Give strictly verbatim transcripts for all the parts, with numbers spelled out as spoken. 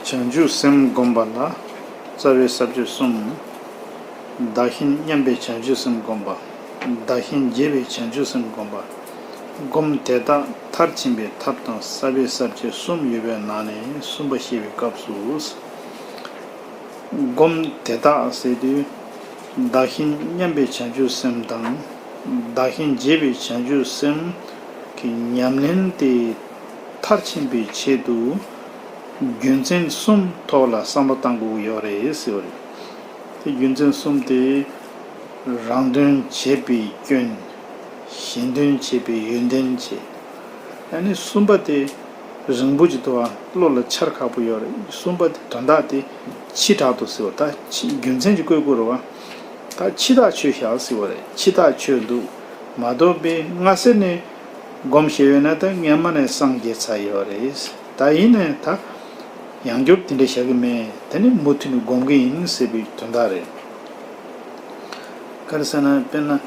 བྱང་ཆུབ་སེམས་བསྒོམ་པ་ལ་རྩ་བའི་ས་བཅད་གསུམ། བདག་གཞན་མཉམ་པའི་བྱང་ཆུབ་སེམས་བསྒོམ་པ། བདག་གཞན་བརྗེ་བའི་བྱང་ཆུབ་སེམས་བསྒོམ་པ། སྒོམ་དེ་དག་མཐར་ཕྱིན་པའི་ཐབས་དང་རྩ་བའི་ས་བཅད་གསུམ་ཡོད་པའི་ནང་ནས་གསུམ་པ་བཤད་པའི་སྐབས་སུ། སྒོམ་དེ་དག་ཟེར་དུས། བདག་གཞན་མཉམ་པའི་བྱང་ཆུབ་སེམས་དང་། བདག་གཞན་བརྗེ་བའི་བྱང་ཆུབ་སེམས་ཀྱི་ཉམས་ལེན་དེ་མཐར་ཕྱིན་པའི་ཆེད་དུ། རྒྱུ་མཚན་གསུམ་ཐོག་ལ་བསམ་བློ་བཏང་དགོས་ཀྱི་ཡོད་རེད་ཟེར་བ་རེད། དེ་རྒྱུ་མཚན་གསུམ་དེ། རང་དོན་བྱེད་པའི་སྐྱོན། གཞན་དོན་བྱེད་པའི་ཡོན་ཏན་བྱེད། ཨ་ནི་གསུམ་པ་དེ་རིང་པོ་ཅིག་འདུག་བ། བློ་ལ་འཆར་ཁག་པོ་ཡོད་རེད། གསུམ་པ་དེ་དོན་དག་དེ་ཕྱི་དྲག་ཏུ་ཟེར་བ། ད་ཕྱི་རྒྱུ་མཚན་ཅིག་བཀོད་དགོས་རེད་བ། ད་ཕྱི་ཐག་ཆོད་བཞག་ཟེར་བ་རེད། ཕྱི་ཐག་ཆོད་འདུག་མ་གཏོགས་པའི་སྔ་ས་ནས་སྒོམ་བྱས་ཡོད་ན་ད་སྔོན་མ་ནས་སངས་རྒྱས་ཚར་ཡོད་རེད། ད་ཡིན་ནའི་ད་ཡང་བསྐྱར་དེ་འདྲ་བཞག་གི་མེད། དེ་ནི་མུ་མཐུད་ནས་སྒོམ་གི་ཡིན་ཟེར་བའི་དོན་དག་རེད། ག་རེ་ཟེར་ན། དཔེར་ན།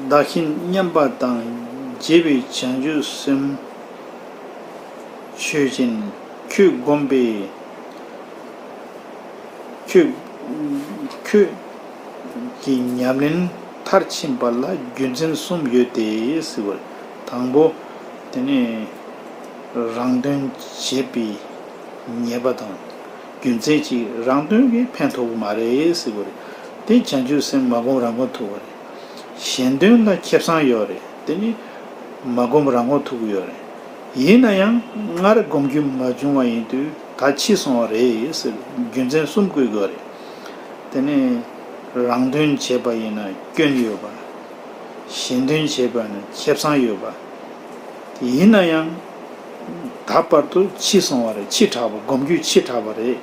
བདག་གཞན་མཉམ་པ་དང་བརྗེ་བའི་བྱང་ཆུབ་སེམས་ཆོས་ཅན། ཁྱོད་བསྒོམས་པས། ཁྱོད། ཁྱོད་ཀྱི་ཉམས་ལེན་མཐར་ཕྱིན་པ་ལ་རྒྱུ་མཚན་གསུམ་ཡོད་དེ་ཟེར་བ་རེད། དང་པོ། དེ་ནི་རང་དོན་བྱེད་པའི་ཉེས་པ་དང་། རྒྱུ་མཚན་གཅིག་རང་དོན་གྱིས་ཕན་ཐོགས་ཀྱི་མ་རེད་ཟེར་བ་རེད། དེ་བྱང་ཆུབ་སེམས་མ་བསྒོམས་རང་བསྒོམས་ཐུབ་པ་རེད། གཞན་དོན་ལ་ཁེ་བཟང་ཡོད་རེད། དེ་ནི་མ་བསྒོམས་རང་བསྒོམས་ཐུབ་ཀྱི་ཡོད་རེད། ཡིན་ན་ཡང་སྔར་བསྒོམ་རྒྱུ་མ་བྱུང་བ་ཡིན་དུས་ད་འཕྱི་སོང་བ་རེད་ཟེར་རྒྱུ་མཚན་གསུམ་བཀོད་དགོས་རེད། དེ་ནི་རང་དོན་བྱས་པ་ཡིན་ན་སྐྱོན་ཡོད་པ། གཞན་དོན་བྱས་པ་ཡིན་ན་ཁེ་བཟང་ཡོད་པ། དེ་ཡིན་ན་ཡང་ད་བར་དུ་འཕྱི་སོང་བ་རེད། འཕྱི་དྲགས་པ། བསྒོམ་རྒྱུ་འཕྱི་དྲགས་པ་རེད།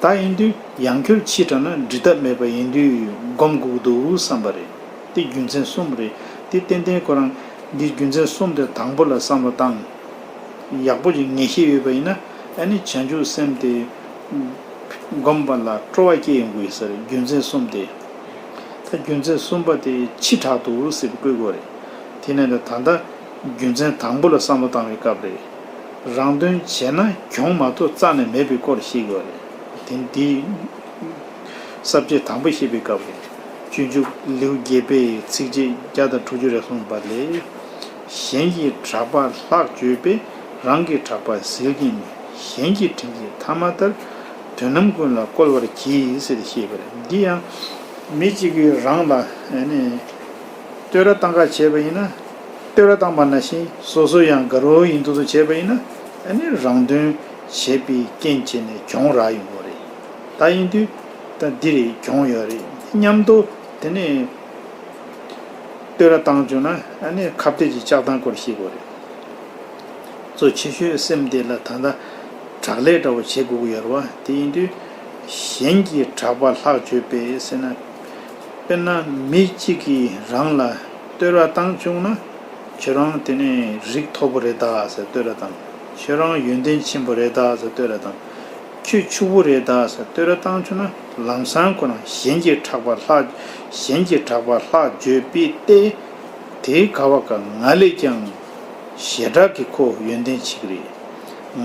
ད་ཡིན་དུས་ཡང་བསྐྱར་འཕྱི་དྲགས་ན་འགྲིག་ཐབས་མེད་པ་ཡིན་དུས་སྒོམ་དགོས་འདུག་བསམ་པ་རེད། དེ་རྒྱུ་མཚན་གསུམ་རེད། དེ་ཏན་ཏན་ཁོ་རང་འདི་རྒྱུ་མཚན་གསུམ་དེ་དང་པོ་ལ་བསམ་བློ་བཏང་། ཡག་པོ་ཅིག་ངེས་ཤེས་ཡོད་པ་ཡིན་ན། ཨ་ནི་བྱང་ཆུབ་སེམས་དེ་སྒོམ་པ་ལ་སྤྲོ་བ་སྐྱེ་ཡོང་གི་ཡོད་ས་རེད། རྒྱུ་མཚན་གསུམ་དེ། ད་རྒྱུ་མཚན་གསུམ་པ་དེ་ཕྱི་དྲགས་འདུག་ཟེར་བ་བཀོད་དགོས་རེད། དེ་ནས་ད་ད་ལྟ་རྒྱུ་མཚན་དང་པོ་ལ་བསམ་བློ་བཏང་བའི་སྐབས་རེད། རང་དོན་བྱས་ན་གྱོང་མ་གཏོགས་རྩ་ནས་མེད་པའི་སྐོར་བཤད་དགོས་རེད། དེ་འདི་ས་བཅད་དང་པོ་བཤད་པའི་སྐབས་རེད། སྤྱོད་འཇུག་ལེའུ་བརྒྱད་པའི་ཚིགས་བཅད་བརྒྱ་དང་དྲུག་ཅུ་རེ་གསུངས་པ་ལས། གཞན་གྱི་གྲགས་པ་ལྷག་བརྗོད་པས། རང་གི་གྲགས་པ་ཟིལ་གྱིས་ནོན། གཞན་གྱི་དྲིན་གྱི་ཐ་མ་ལྟར། དོན་རྣམས་ཀུན་ལ་བཀོལ་བར་གྱིས་ཟེར་ཏེ་བཤད་པ་རེད། འདི་ཡང་མི་གཅིག་གིས་རང་ལ་ཨ་ནི་བསྟོད་ར་བཏང་ག་བྱས་པ་ཡིན་ན། བསྟོད་ར་བཏང་པ་ནང་བཞིན་སོ་སོ་ཡང་དགའ་རབ་ཡིན་མདོག་མདོག་བྱས་པ་ཡིན་ན། ཨ་ནི་རང་དོན་བྱས་པའི་རྐྱེན་བྱས་ནས་གྱོང་རག་ཡོང་གི་རེད། ད་ཡིན་དུས་ད་འདི་རེད། གྱོང་ཡོད་རེད། མཉམ་དུ་དེ་ནས་བསྟོད་ར་བཏང་བྱུང་ན། ཨ་ནི་ཁ་གཏད་ཀྱི་བཅག་སྟངས་སྐོར་ཤེས་དགོས་རེད། གཙོ་ཆེ་ཤོས་སེམས་དེ་ལ་ད་ལྟ་དྲག་ལས་འདྲ་བོ་བྱེད་དགོས་ཀྱི་ཡོད་རེད་བ། དེ་ཡིན་དུས་གཞན་གྱི་གྲགས་པ་ལྷག་བརྗོད་པས་ཟེར་ན། དཔེར་ན་མི་གཅིག་གིས་རང་ལ་བསྟོད་ར་བཏང་བྱུང་ན། ཁྱོད་རང་དེ་ནས་རིགས་མཐོ་པོ་རེད་ད་ཟེར་བསྟོད་ར་བཏང་། ཁྱོད་རང་ཡོན་ཏན་ཆེན་པོ་རེད་ད་ཟེར་བསྟོད་ར་བཏང་། ཁྱོད་ཕྱུག་པོ་རེད་ད་ཟེར་བསྟོད་ར་བཏང་བྱུང་ན། ལམ་སང་ཁོ་རང་གཞན་གྱི་གྲགས་པ་ལྷག་གཞན་གྱི་གྲགས་པ་ལྷག་བརྗོད་པས་ཏེ། དེའི་ག་བ་ག་ང་ལས་ཀྱང་ཞེ་དྲག་གི་ཁོ་ཡོན་ཏན་ཆེ་གི་རེད།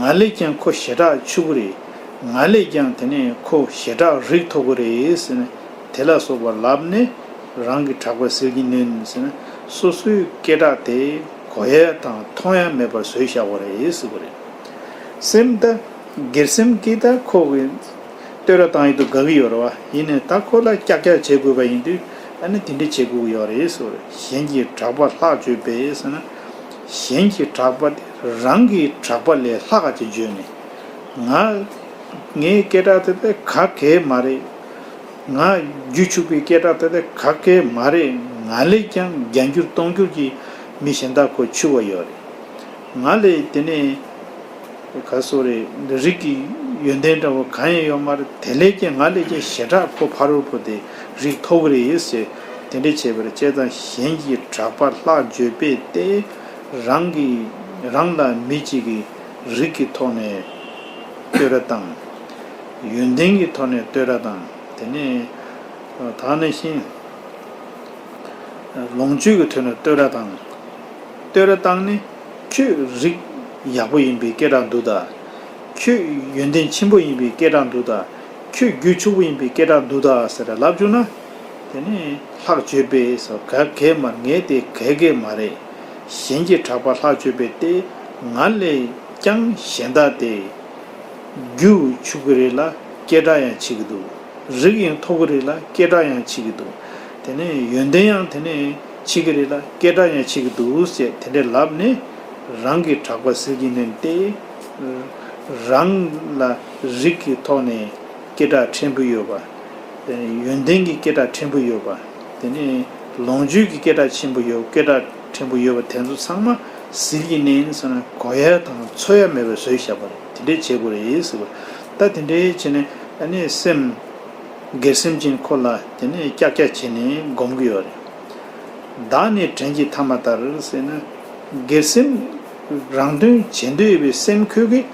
ང་ལས་ཀྱང་ཁོ་ཞེ་དྲག་ཕྱུག་པོ་རེད། ང་ལས་ཀྱང་དེ་ནས་ཁོ་ཞེ་དྲག་རིགས་མཐོ་པོ་རེད་ཟེར་ནས། དེ་ལ་སོགས་པ་ལབ་ནས་རང་གི་གྲགས་པ་ཟིལ་གྱིས་ནོན་ཟེར་ན། སོ་སོའི་སྐད་གྲགས་དེ་གོ་ཡ་དང་མཐོང་ཡ་མེད་པར་བཟོས་བཞག་པ་རེད་ཟེར་བ་རེད། སེམས་ད་སྒེར་སེམས་ཀྱིས་ད་ཁོ་གི་བསྟོད་ར་བཏང་ཡོད་དུས་དགའ་གི་ཡོད་རེད་བ། ཡིན་ནའི་ད་ཁོ་ལ་ཀྱག་ཀྱག་བྱེད་དགོས་པ་ཡིན་དུས། ཨ་ནི་དེ་འདྲ་བྱེད་དགོས་ཀྱི་ཡོད་རེད་ཟེར་བ་རེད། གཞན་གྱི་གྲགས་པ་ལྷག་བརྗོད་པས་ཟེར་ན། གཞན་གྱི་གྲགས་པ་དེ་རང་གི་གྲགས་པ་ལས་ལྷག་ག་ཅིག་བརྗོད་ནས། ང་ངའི་སྐད་གྲགས་དེ་དེ་ག་གེ་མ་རེད། ང་རྒྱུ་ཕྱུག་པའི་སྐད་གྲགས་དེ་དེ་ག་གེ་མ་རེད། ང་ལས་ཀྱང་བརྒྱ་འགྱུར་སྟོང་འགྱུར་གྱིས་མི་གཞན་དག་ཁོ་ཕྱུག་པ་ཡོད་རེད། ང་ལས་དེ་ནས་ག་སོ་རེད། རིགས་ཀྱི་ཡོན་ཏན་འདྲ་བོ་གང་ཡང་ཡོད་མ་རེད། དེ་ལས་ཀྱང་ང་ལས་ཀྱང་ཞེ་དྲག་ཁོ་ཕ་རོལ་པོ་དེ་རིགས་མཐོ་པོ་རེད་ཟེར། དེ་འདྲ་བྱས་པར་བྱས་ཙང་གཞན་གྱི་གྲགས་པ་ལྷག་བརྗོད་པས་ཏེ། རང་གི་རང་ལ་མི་གཅིག་གིས་རིགས་ཀྱི་ཐོག་ནས་བསྟོད་ར་བཏང་། ཡོན་ཏན་གྱི་ཐོག་ནས་བསྟོད་ར་བཏང་། དེ་ནས་ད་ནང་བཞིན་ལོངས་སྤྱོད་ཀྱི་ཐོག་ནས་བསྟོད་ར་བཏང་། བསྟོད་ར་བཏང་ནས་ཁྱོད་རིགས་ཡག་པོ་ཡིན་པའི་སྐད་གྲགས་འདུག་ད། ཁྱོད་ཡོན་ཏན་ཆེན་པོ་ཡིན་པའི་སྐད་གྲགས་འདུག་ད། ཁྱོད་རྒྱུད་ཕྱུག་པོ་ཡིན་པའི་སྐད་གྲགས་འདུག་ད་ཟེར་ལབ་བྱུང་ན། དེ་ནས་ལྷག་བརྗོད་པས་སོ་ག་གེ་མ་ངས་དེ་ག་གེ་མ་རེད། གཞན་གྱི་གྲགས་པ་ལྷག་བརྗོད་པས་ཏེ། ང་ལས་ཀྱང་གཞན་དག་སྟེ། རྒྱུ་ཕྱུག་གི་རེད་ལ་སྐད་གྲགས་ཡང་ཆེ་གི་འདུག། རིགས་ཡང་མཐོ་གི་རེད་ལ་སྐད་གྲགས་ཡང་ཆེ་གི་འདུག། དེ་ནས་ཡོན་ཏན་ཡང་དེ་ནས་ཆེ་གི་རེད་ལ་སྐད་གྲགས་ཡང་ཆེ་གི་འདུག་ཟེར་དེ་འདྲས་ལབ་ནས། རང་གི་གྲགས་པ་ཟིལ་གྱིས་གནོན་ཏེ། རང་ལ་རིགས་ཀྱི་ཐོག་ནས་སྐད་གྲགས་ཕྲན་བུ་ཡོད་པ། ཡོན་ཏན་གྱི་སྐད་གྲགས་ཕྲན་བུ་ཡོད་པ། དེ་ནས་ལོངས་སྤྱོད་ཀྱི་སྐད་གྲགས་ཆེན་པོ་ཡོད། སྐད་གྲགས་ཕྲན་བུ་ཡོད་པ་དེ་ཚོ་ཚང་མ་ཟིལ་གྱིས་གནོན་ཟེར་ན་གོ་ཡ་དང་ཚོར་ཡ་མེད་པར་བཟོས་བཞག་པ་རེད། དེ་འདྲས་བྱེད་དགོས་རེད་ཟེར་བ། ད་དེ་འདྲས་བྱས་ནས་ཨ་ནི་སེམས། སྒེར་སེམས་ཅན་ཁོ་ལ་དེ་ནས་ཀྱག་ཀྱག་བྱས་ནས་སྒོམ་གྱི་ཡོད་རེད། བདག་ནི་བྲན་གྱི་ཐ་མ་ལྟར་ཟེར་ན། སྒེར་སེམས་རང་དོན་བྱེད་འདོད་ཡོད་པའི་སེམས་ཁོས་ཀྱིས་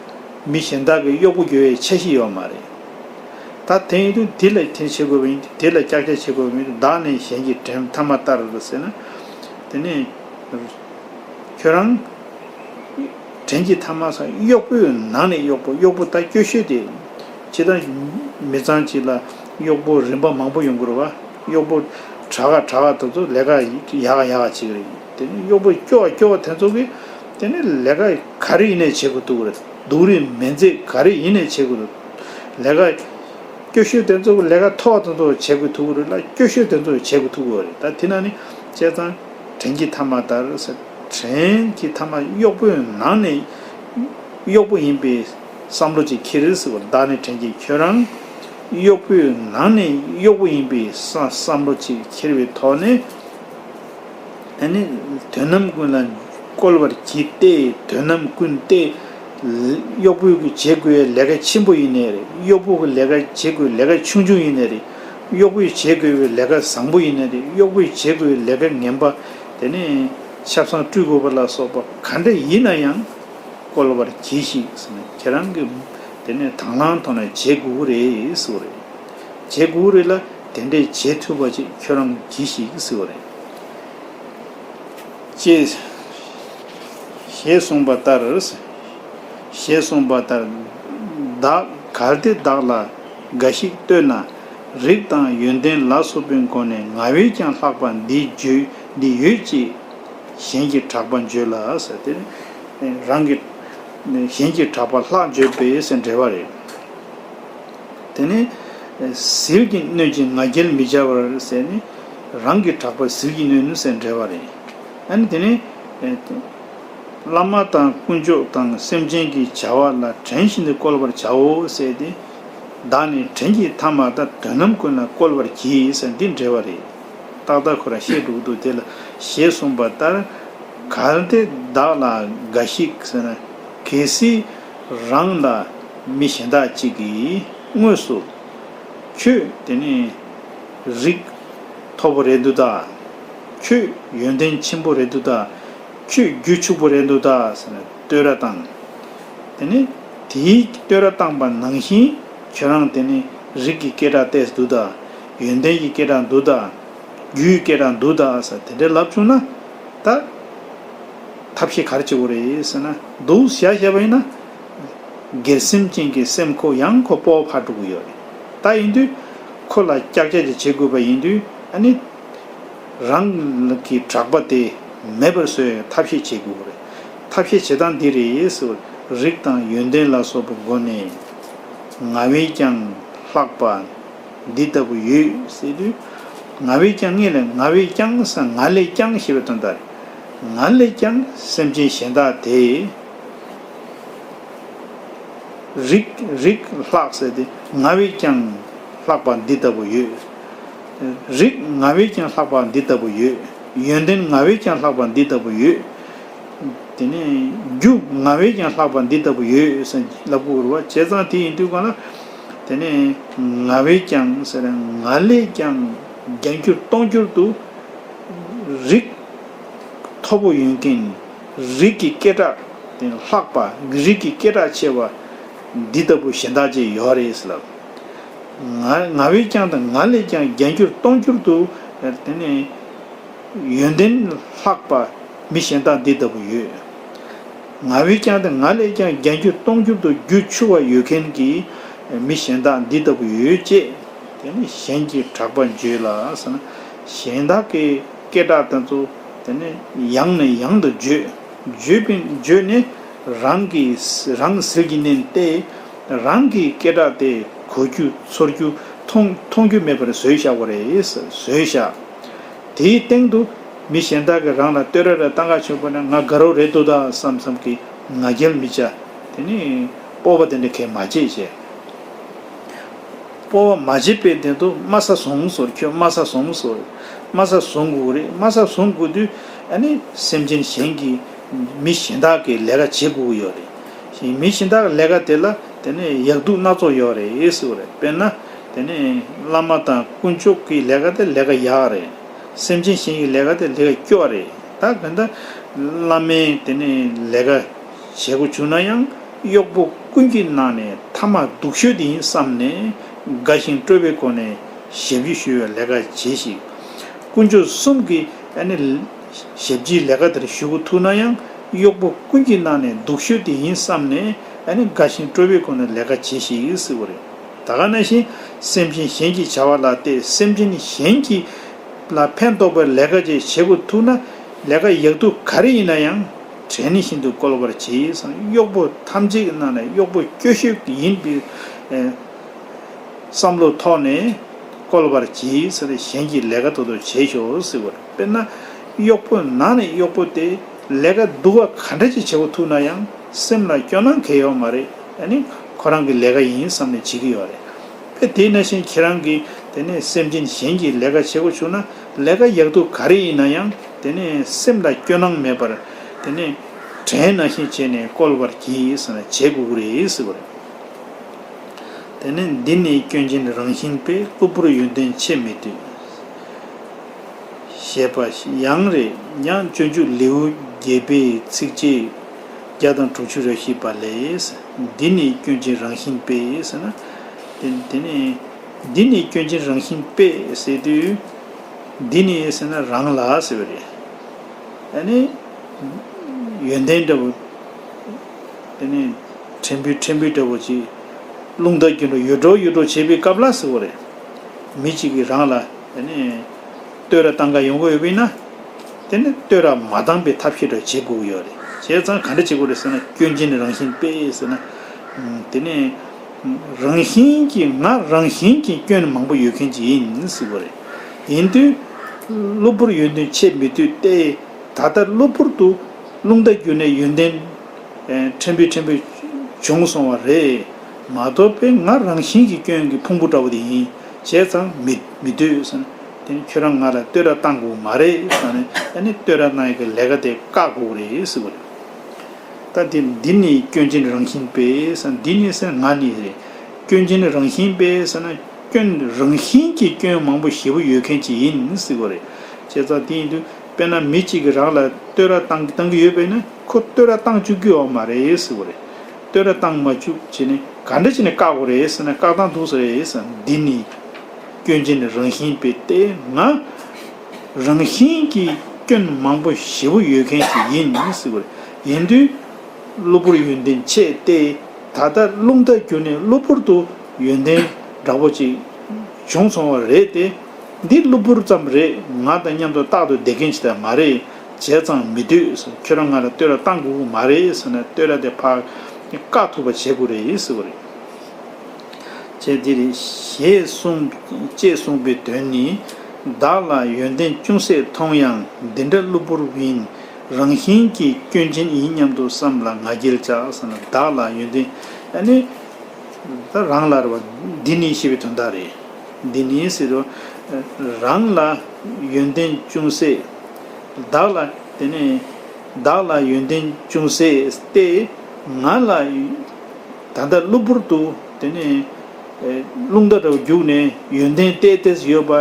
མི་གཞན་དག་གི་གཡོག་པོ་རྒྱུ་བའི་འཆར་གཞི་ཡོད་མ་རེད། ད་དེ་ཡིན་དུས་དེ་ལ་དེ་བྱེད་དགོས་པ་ཡིན་དུས་དེ་ལ་ཀྱག་ཀྱག་བྱེད་དགོས་པ་ཡིན་དུས་བདག་ནི་གཞན་གྱི་བྲན་ཐ་མ་ལྟར་ཟེར་ན། དེ་ནས་ཁྱོད་རང་བྲན་གྱི་ཐ་མ་ཟེར་གཡོག་པོའི་ནང་ནས་གཡོག་པོ། གཡོག་པོ་ད་སྐྱོ་ཤོས་དེ། ཇི་ལྟར་མི་ཚང་གཅིག་ལ་གཡོག་པོ་རིམ་པ་མང་པོ་ཡོང་གི་རེད་བ། གཡོག་པོ་དྲག་ག་དྲག་ག་དེ་ཚོ་ལས་ཀ་ཡག་ག་ཡག་ག་བྱེད་ཀྱི་རེད། དེ་ནས་གཡོག་པོ་སྐྱོ་བ་སྐྱོ་བ་དེ་ཚོ་གིས་དེ་ནས་ལས་ཀ་ག་རེ་ཡིན་ནའི་བྱེད་དགོས་ཐུག་གི་རེད། སྡུག་རུས་མི་མཛད་ག་རེ་ཡིན་ནའི་བྱེད་དགོས་རེད། ལས་ཀ་སྐྱོ་ཤོས་དེ་ཚོ་གིས་ལས་ཀ་མཐོ་བ་དེ་ཚོ་བྱེད་དགོས་ཐུག་གི་རེད་ལ་སྐྱོ་ཤོས་དེ་ཚོ་བྱེད་དགོས་ཐུག་གི་རེད། ད་དེ་ན་ནི་བྱས་ཙང་བྲན་གྱི་ཐ་མ་ལྟར་ཟེར། བྲན་གྱི་ཐ་མ་གཡོག་པོའི་ནང་ནས་གཡོག་པོ་ཡིན་པའི་བསམ་བློ་ཅིག་འཁྱེར་ཟེར་བ། བདག་ནི་བྲན་གྱི་ཁྱོད་རང་གཡོག་པོའི་ནང་ནས་གཡོག་པོ་ཡིན་པའི་བསམ་བསམ་བློ་ཅིག་འཁྱེར་བའི་ཐོག་ནས། ཨ་ནི་དོན་རྣམ་ཀུན་ལ་བཀོལ་བར་བགྱིད་དེ། དོན་རྣམ་ཀུན་ཏེ། གཡོག་པོས་ཀྱི་བྱེད་དགོས་པའི་ལས་ཀ་ཆེན་པོ་ཡིན་ནའི་རེད། གཡོག་པོ་གི་ལས་ཀ་བྱེད་དགོས་ལས་ཀ་ཆུང་ཆུང་ཡིན་ནའི་རེད། གཡོག་པོས་བྱེད་དགོས་པའི་ལས་ཀ་བཟང་པོ་ཡིན་ནའི་རེད། གཡོག་པོས་བྱེད་དགོས་པའི་ལས་ཀ་ངན་པ། དེ་ནས་ཆབ་གསང་སྤྲུལ་དགོས་པ་ལ་སོགས་པ་ག་འདྲ་ཡིན་ན་ཡང་བཀོལ་བར་གྱིས་ཤིག་ཟེར་ནས་ཁྱེད་རང་གིས་དེ་ནས་དང་བླངས་ཐོག་ནས་བྱེད་དགོས་ཀྱི་རེད་ཟེར་བ་རེད། བྱེད་དགོས་ཀྱི་རེད་ལ་དེ་འདྲས་བྱེད་ཐུབ་པ་ཅིག་ཁྱོད་རང་གིས་གྱིས་ཤིག་ཟེར་བ་རེད། ཅེས་ཞེས་གསུངས་པ་ལྟར། ཞེས་གསུངས་པ་ལྟར། བདག་གལ་ཏེ་བདག་ལ་འགའ་ཞིག་ལྟོས་ན། རིགས་དང་ཡོན་ཏན་ལ་སོགས་པའི་སྒོ་ནས་ང་བས་ཀྱང་ལྷག་པ་འདི་བརྗོད་འདི་ཡོད་ཅེས་གཞན་གྱི་གྲགས་པ་བརྗོད་ལ་ཟེར་ཏེ། རང་གི་གཞན་གྱི་གྲགས་པ་ལྷག་བརྗོད་པས་ཟེར་འགྲེལ་བ་རེད། དེ་ནས་ཟིལ་གྱིས་གནོན་ཅིང་ང་རྒྱལ་མི་བྱ་བར་ཟེར་ནས་རང་གི་གྲགས་པ་ཟིལ་གྱིས་གནོན་ནུས་ཟེར་འགྲེལ་བ་རེད། ཨ་ནི་དེ་ནས་བླ་མ་དང་དཀོན་མཆོག་དང་སེམས་ཅན་གྱི་བྱ་བ་ལ་བྲན་བཞིན་དུ་བཀོལ་བར་བྱའོ་ཟེར་ཏེ། བདག་ནི་བྲན་གྱི་ཐ་མ་ལྟར་དོན་རྣམ་ཀུན་ལ་བཀོལ་བར་གྱིས་ཟེར་འདི་འགྲེལ་བ་རེད། ཏག་ཏག་ཁོ་རང་བཤད་འགྲོ་གི་འདུག་དེ་ལ་ཞེས་གསུངས་པ་ལྟར། གལ་ཏེ་བདག་ལ་འགའ་ཞིག་ཟེར་ན། གལ་སྲིད་རང་ལ་མི་གཞན་དག་ཅིག་གིས་དངོས་སུ་ཁྱོད་དེ་ནི་རིགས་མཐོ་པོ་རེད་འདུག་ད། ཁྱོད་ཡོན་ཏན་ཆེན་པོ་རེད་འདུག་ད། ཁྱོད་རྒྱུད་ཕྱུག་པོ་རེད་འདུག་ད་ཟེར་ནས་བསྟོད་ར་བཏང་། དེ་ནས་དེའི་བསྟོད་ར་བཏང་པ་ནང་བཞིན་ཁྱོད་རང་དེ་ནི་རིགས་ཀྱི་སྐད་གྲགས་ཏོག་ཙམ་འདུག་ད། ཡོན་ཏན་གྱི་སྐད་གྲགས་འདུག་ད། རྒྱུའི་སྐད་གྲགས་འདུག་ད་ཟེར་དེ་འདྲའི་ལབ་བྱུང་ན། ད་ཐབས་ཤེས་ག་རེ་བྱེད་དགོས་རེད་ཟེར་ན། འདུག་བཞག་བཞག་པ་ཡིན་ན། སྒེར་སེམས་ཅན་གྱི་སེམས་ཁོ་ཡང་ཁོ་སྤོབས་པ་འཕར་འགྲོ་གི་ཡོད་རེད། ད་ཡིན་དུས་ཁོ་ལ་ཀྱག་ཀྱག་ཅིག་བྱེད་དགོས་པ་ཡིན་དུས་ཨ་ནི། རང་གི་གྲགས་པ་དེ་མེད་པར་བཟོ་བའི་ཐབས་ཤེས་བྱེད་དགོས་རེད། ཐབས་ཤེས་བྱེད་སྟངས་འདི་རེད་ཟེར་བ། རིགས་དང་ཡོན་ཏན་ལ་སོགས་པའི་སྒོ་ནས་ང་བས་ཀྱང་ལྷག་པ་འདི་ལྟ་བུ་ཡོད་ཟེར་དུས། ང་བས་ཀྱང་ངས་ལས་ང་བས་ཀྱང་ཟེར་ང་ལས་ཀྱང་ཞེས་པའི་དོན་དག་རེད། ང་ལས་ཀྱང་སེམས་ཅན་གཞན་དག་དེ། རིགས་རིགས་ལྷག་ཟེར་ཏེ་ང་བས་ཀྱང་ལྷག་པ་འདི་ལྟ་བུ་ཡོད། རིགས་ང་བས་ཀྱང་ལྷག་པ་འདི་ལྟ་བུ་ཡོད། ཡོན་ཏན་ང་བས་ཀྱང་ལྷག་པ་འདི་ལྟ་བུ་ཡོད། དེ་ནས་རྒྱུ་ང་བས་ཀྱང་ལྷག་པ་འདི་ལྟ་བུ་ཡོད་ཟེར་ལབ་དགོས་རེད་བ། བྱས་ཙང་དེ་ཡིན་དུས་གང་ལ། དེ་ནས་ང་བས་ཀྱང་ཟེར་ན་ང་ལས་ཀྱང་བརྒྱ་འགྱུར་སྟོང་འགྱུར་དུ་རིགས་མཐོ་པོ་ཡོད་མཁན། རིགས་ཀྱི་སྐད་གྲགས་དེ་ལྷག་པ། རིགས་ཀྱི་སྐད་གྲགས་ཆེ་བ་འདི་ལྟ་བུ་གཞན་དག་ཅིག་ཡོད་རེད་ཟེར་ལབ། ང་ང་བས་ཀྱང་དང་ང་ལས་ཀྱང་བརྒྱ་འགྱུར་སྟོང་འགྱུར་དུ་དེ་ནས་ཡོན་ཏན་ལྷག་པ་མི་གཞན་དག་འདི་ལྟ་བུ་ཡོད། ང་བས་ཀྱང་དེ་ང་ལས་ཀྱང་བརྒྱ་འགྱུར་སྟོང་འགྱུར་དུ་རྒྱུ་ཆུང་བ་ཡོད་མཁན་གྱི་མི་གཞན་དག་འདི་ལྟ་བུ་ཡོད་ཅེས། དེ་ནི་གཞན་གྱི་གྲགས་པ་བརྗོད་ལ་ཟེར་ན། གཞན་དག་གི་སྐད་གྲགས་དེ་ཚོ་དེ་ནི་ཡང་ནས་ཡང་དུ་བརྗོད། བརྗོད་པའི་བརྗོད་ནས་རང་གི་རང་ཟིལ་གྱིས་མནན་ཏེ། རང་གི་སྐད་གྲགས་དེ་གོ་རྒྱུ་ཚོར་རྒྱུ་མཐོང་མཐོང་རྒྱུ་མེད་པར་བཟོས་བཞག་པ་རེད། བཟོས་བཞག་དེའི་སྟེང་དུ་མི་གཞན་དག་གིས་རང་ལ་བསྟོད་ར་ར་བཏང་ག་བྱུང་བ་ན། ང་དགའ་རོགས་རེད་འདུག་ད་བསམ་བསམ་གྱི་ང་རྒྱལ་མི་བྱ། དེ་ནི་སྤོབས་པ་དེ་འདྲ་གས་མ་བྱེད་ཅེས། སྤོབས་པ་མ་བྱེད་པའི་སྟེང་དུ་དམའ་ས་བཟུང་ཟེར། ཁྱོད་དམའ་ས་བཟུང་ཟེར། དམའ་ས་བཟུང་དགོས་རེད། དམའ་ས་བཟུང་དགོས་དུས་ཨ་ནི་སེམས་ཅན་གཞན་གྱི་མི་གཞན་དག་གི་ལས་ཀ་བྱེད་དགོས་ཀྱི་ཡོད་རེད། མི་གཞན་དག་གི་ལས་ཀ་དེ་ལ་དེ་ནས་ཡག་སྡུག་སྣ་ཚོགས་ཡོད་རེད་ཟེར་བ་རེད། དཔེར་ན་དེ་ནས་བླ་མ་དང་དཀོན་མཆོག་གི་ལས་ཀ་དེ་ལས་ཀ་ཡག་རེད། སེམས་ཅན་གཞན་གྱི་ལས་ཀ་དེ་ལས་ཀ་སྐྱོ་བ་རེད། ད་ག་འདྲ་བླ་མའི་དེ་ནས་ལས་ཀ་བྱེད་དགོས་བྱུང་ན་ཡང་གཡོག་པོ་ཀུན་གྱི་ནང་ནས་ཐ་མ་སྡུག་ཤོས་དེ་ཡིན་བསམ་ནས་དགའ་ཞིང་སྤྲོ་བའི་སྒོ་ནས་ཞབས་ཕྱི་ཞུ་བའི་ལས་ཀ་བྱེད་ཞིག་དཀོན་མཆོག་གསུམ་གྱི་ཨ་ནི་ཞབས་ཕྱིའི་ལས་ཀ་དེར་ཞུགས་ཐུབ་ན་ཡང་གཡོག་པོ་ཀུན་གྱི་ནང་ནས་སྡུག་ཤོས་དེ་ཡིན་བསམ་ནས་ཨ་ནི་དགའ་ཞིང་སྤྲོ་བའི་སྒོ་ནས་ལས་ཀ་བྱེད་ཞིག་ཟེར་བ་རེད། ད་ག་ནང་བཞིན་སེམས་ཅན་གཞན་གྱི་བྱ་བ་ལ་བལྟས། སེམས་ཅན་གཞན་གྱི་ལ་ཕན་ཐོགས་པའི་ལས་ཀ་ཅིག་བྱེད་དགོས་ཐུག་ན། ལས་ཀ་ཡག་སྡུག་ག་རེ་ཡིན་ན་ཡང་བྲན་ནི་བཞིན་དུ་བཀོལ་བར་བྱེད་ཟེར། གཡོག་པོ་ཐམས་ཅད་ཀྱི་ནང་ནས་གཡོག་པོ་སྐྱོ་ཤོས་ཡིན་པའི་ཨེ་བསམ་བློ་ཐོག་ནས་བཀོལ་བར་བྱེད་ཟེར། གཞན་གྱི་ལས་ཀ་ཐོག་ཏུ་བྱེད་ཤོག་ཟེར་བ་རེད། དཔེར་ན་གཡོག་པོ་ནང་ནས་གཡོག་པོ་དེ་ལས་ཀ་སྡུག་པ་ག་འདྲ་ཅིག་བྱེད་དགོས་ཐུག་ན་ཡང་སེམས་ལ་སྐྱོ་སྣང་གང་ཡང་ཡོད་མ་རེད། ཨ་ནི་ཁོ་རང་གི་ལས་ཀ་ཡིན་བསམ་ནས་བྱེད་ཀྱི་ཡོད་རེད། དཔེ་དེ་ནང་བཞིན་ཁྱེད་རང་གིས་དེ་ནས་སེམས་ཅན་གཞན་གྱི་ལས་ཀ་བྱེད་དགོས་བྱུང་ན། ལས་ཀ་ཡག་སྡུག་ག་རེ་ཡིན་ན་ཡང་དེ་ནས་སེམས་ལ་སྐྱོ་སྣང་མེད་པར། དེ་ནས་བྲན་ནང་བཞིན་བྱས་ནས་བཀོལ་བར་གྱིས་ཟེར་ན་བྱེད་དགོས་ཀྱི་རེད་ཟེར་བ་རེད། དེ་ནས་འདི་ནི་སྐྱོན་ཅན་རང་བཞིན་པས། གློ་བུར་ཡོན་ཏན་ཆེ་མི་འདོད། ཞེས་པ་ཡང་རེད། ཡང་སྤྱོད་འཇུག་ལེའུ་བརྒྱད་པའི་ཚིགས་བཅད་བརྒྱ་དང་དྲུག་ཅུ་རེ་བཞི་པ་ལས། འདི་ནི་སྐྱོན་ཅན་རང་བཞིན་པས་ཟེར་ན། དེ་དེ་ནི་འདི་ནི་སྐྱོན་ཅན་རང་བཞིན་པས་ཟེར་དུས། འདི་ནི་ཟེར་ན་རང་ལ་ཟེར་བ་རེད། ཨ་ནི་ཡོན་ཏན་འདྲ་བོ། དེ་ནི་ཕྲན་བུ་ཕྲན་བུ་འདྲ་བོ་ཅིག་རླུང་རྟ་རྒྱུན་དུ་ཡོད་འགྲོ་ཡོད་འགྲོ་བྱེད་པའི་སྐབས་ལ་ཟེར་བ་རེད། མི་གཅིག་གིས་རང་ལ་དེ་ནི་བསྟོད་ར་བཏང་ག་ཡོང་གི་ཡོད་པ་ཡིན་ན། དེ་ནི་བསྟོད་ར་མ་བཏང་པའི་ཐབས་ཤེས་འདྲ་བྱེད་དགོས་ཀྱི་ཡོད་རེད། བྱས་ཙང་ག་འདྲ་བྱེད་དགོས་རེད་ཟེར་ན། སྐྱོན་ཅན་རང་བཞིན་པས་ཟེར་ན། དེ་ནི་རང་བཞིན་གྱིས་ང་རང་བཞིན་གྱིས་སྐྱོན་མང་པོ་ཡོད་མཁན་ཅིག་ཡིན་ཟེར་བ་རེད། ཡིན་དུས་གློ་བུར་ཡོན་ཏན་ཆེ་མི་འདོད་དེ། ད་ལྟ་གློ་བུར་དུ་རླུང་རྟ་བརྒྱུད་ནས་ཡོན་ཏན་ཕྲན་བུ་ཕྲན་བུ་བྱུང་སོང་བ་རེད་མ་གཏོགས་པའི་ང་རང་བཞིན་གྱི་སྐྱོན་གྱི་ཕུང་པོ་འདྲ་བོ་དེ་ཡིན། བྱས་ཙང་མི་མི་འདོད་ཟེར་ན། དེ་ནི་ཁྱོད་རང་ང་ལ་བསྟོད་ར་བཏང་དགོས་མ་རེད་ཟེར་ནས། ཨ་ནི་བསྟོད་ར་གནང་ཡག་གི་ལས་ཀ་དེ་བཀག་དགོས་རེད་ཟེར་བ་རེད། ད་དེ་འདི་ནི་སྐྱོན་ཅན་རང་བཞིན་པས་ཟེར། འདི་ནི་ཟེར་ང་ནི་རེད། སྐྱོན་ཅན་རང་བཞིན་པས་ཟེར་ན། སྐྱོན་རང་བཞིན་གྱིས་སྐྱོན་མང་པོ་ཞེ་པོ་ཡོད་མཁན་ཅིག་ཡིན་ཟེར་བ་རེད། བྱས་ཙང་དེ་ཡིན་དུས་དཔེར་ན་མི་གཅིག་གིས་རང་ལ་བསྟོད་ར་བཏང་བཏང་གི་ཡོད་པ་ཡིན་ན། ཁོ་བསྟོད་ར་བཏང་བཅུག་གི་ཡོད་མ་རེད་ཟེར་བ་རེད། བསྟོད་ར་བཏང་མ་བཅུག་བྱས་ནས་ག་འདྲ་བྱས་ནས་བཀག་དགོས་རེད་ཟེར་ན། བཀག་སྟངས་འདུག་ཟེར་རེད་ཟེར། འདི་ནི་སྐྱོན་ཅན་རང་བཞིན་པས་ཏེ། ང་རང་བཞིན་གྱིས་སྐྱོན་མང་པོ་ཞེ་པོ་ཡོད་མཁན་ཞིག་ཡིན་ཟེར་བ་རེད། ཡིན་དུས་གློ་བུར་ཡོན་ཏན་ཆེ་སྟེ། ད་ལྟ་རླུང་རྟ་བརྒྱུད་ནས་གློ་བུར་དུ་ཡོན་ཏན་འདྲ་པོ་ཅིག་བྱུང་སོང་བ་རེད་དེ། འདི་གློ་བུར་ཙམ་རེད། ང་དང་མཉམ་དུ་རྟག་ཏུ་བསྡད་མཁན་ཞིག་ད་མ་རེད། བྱས་ཙང་མི་འདོད་ཟེར། ཁྱོད་རང་ང་ལ་བསྟོད་ར་བཏང་དགོས་ཀྱི་མ་རེད་ཟེར་ནས་བསྟོད་ར་དེ་ཕར་བཀག་ཐུབ་པ་བྱེད་དགོས་རེད་ཟེར་བ་རེད། ཅེས་འདི་རེད། ཞེས་གསུངས། ཅེས་གསུངས་པའི་དོན་ནི། བདག་ལ་ཡོན་ཏན་ཅུང་ཟད་མཐོང་ཡང་འདི་འདྲ་གློ་བུར་ཡིན། རང་བཞིན་གྱིས་སྐྱོན་ཅན་ཡིན་སྙམ་དུ་བསམ་ལ་ང་རྒྱལ་བྱ་ཟེར་ན། བདག་ལ་ཡོན་ཏན་ཨ་ནི་ད་རང་ལ་རེད་བ། འདི་ནི་ཞེས་པའི་དོན་དག་རེད། འདི་ནི་ཟེར་རོ། རང་ལ་ཡོན་ཏན་ཅུང་ཟད། བདག་ལ་དེ་ནས་བདག་ལ་ཡོན་ཏན་ཅུང་ཟད་སྟེ། ང་ལ་ད་ལྟ་གློ་བུར་དུ་དེ་ནས་རླུང་རྟ་འདྲ་བོ་རྒྱུག་ནས་ཡོན་ཏན་ཏོག་ཙམ་ཡོད་པ་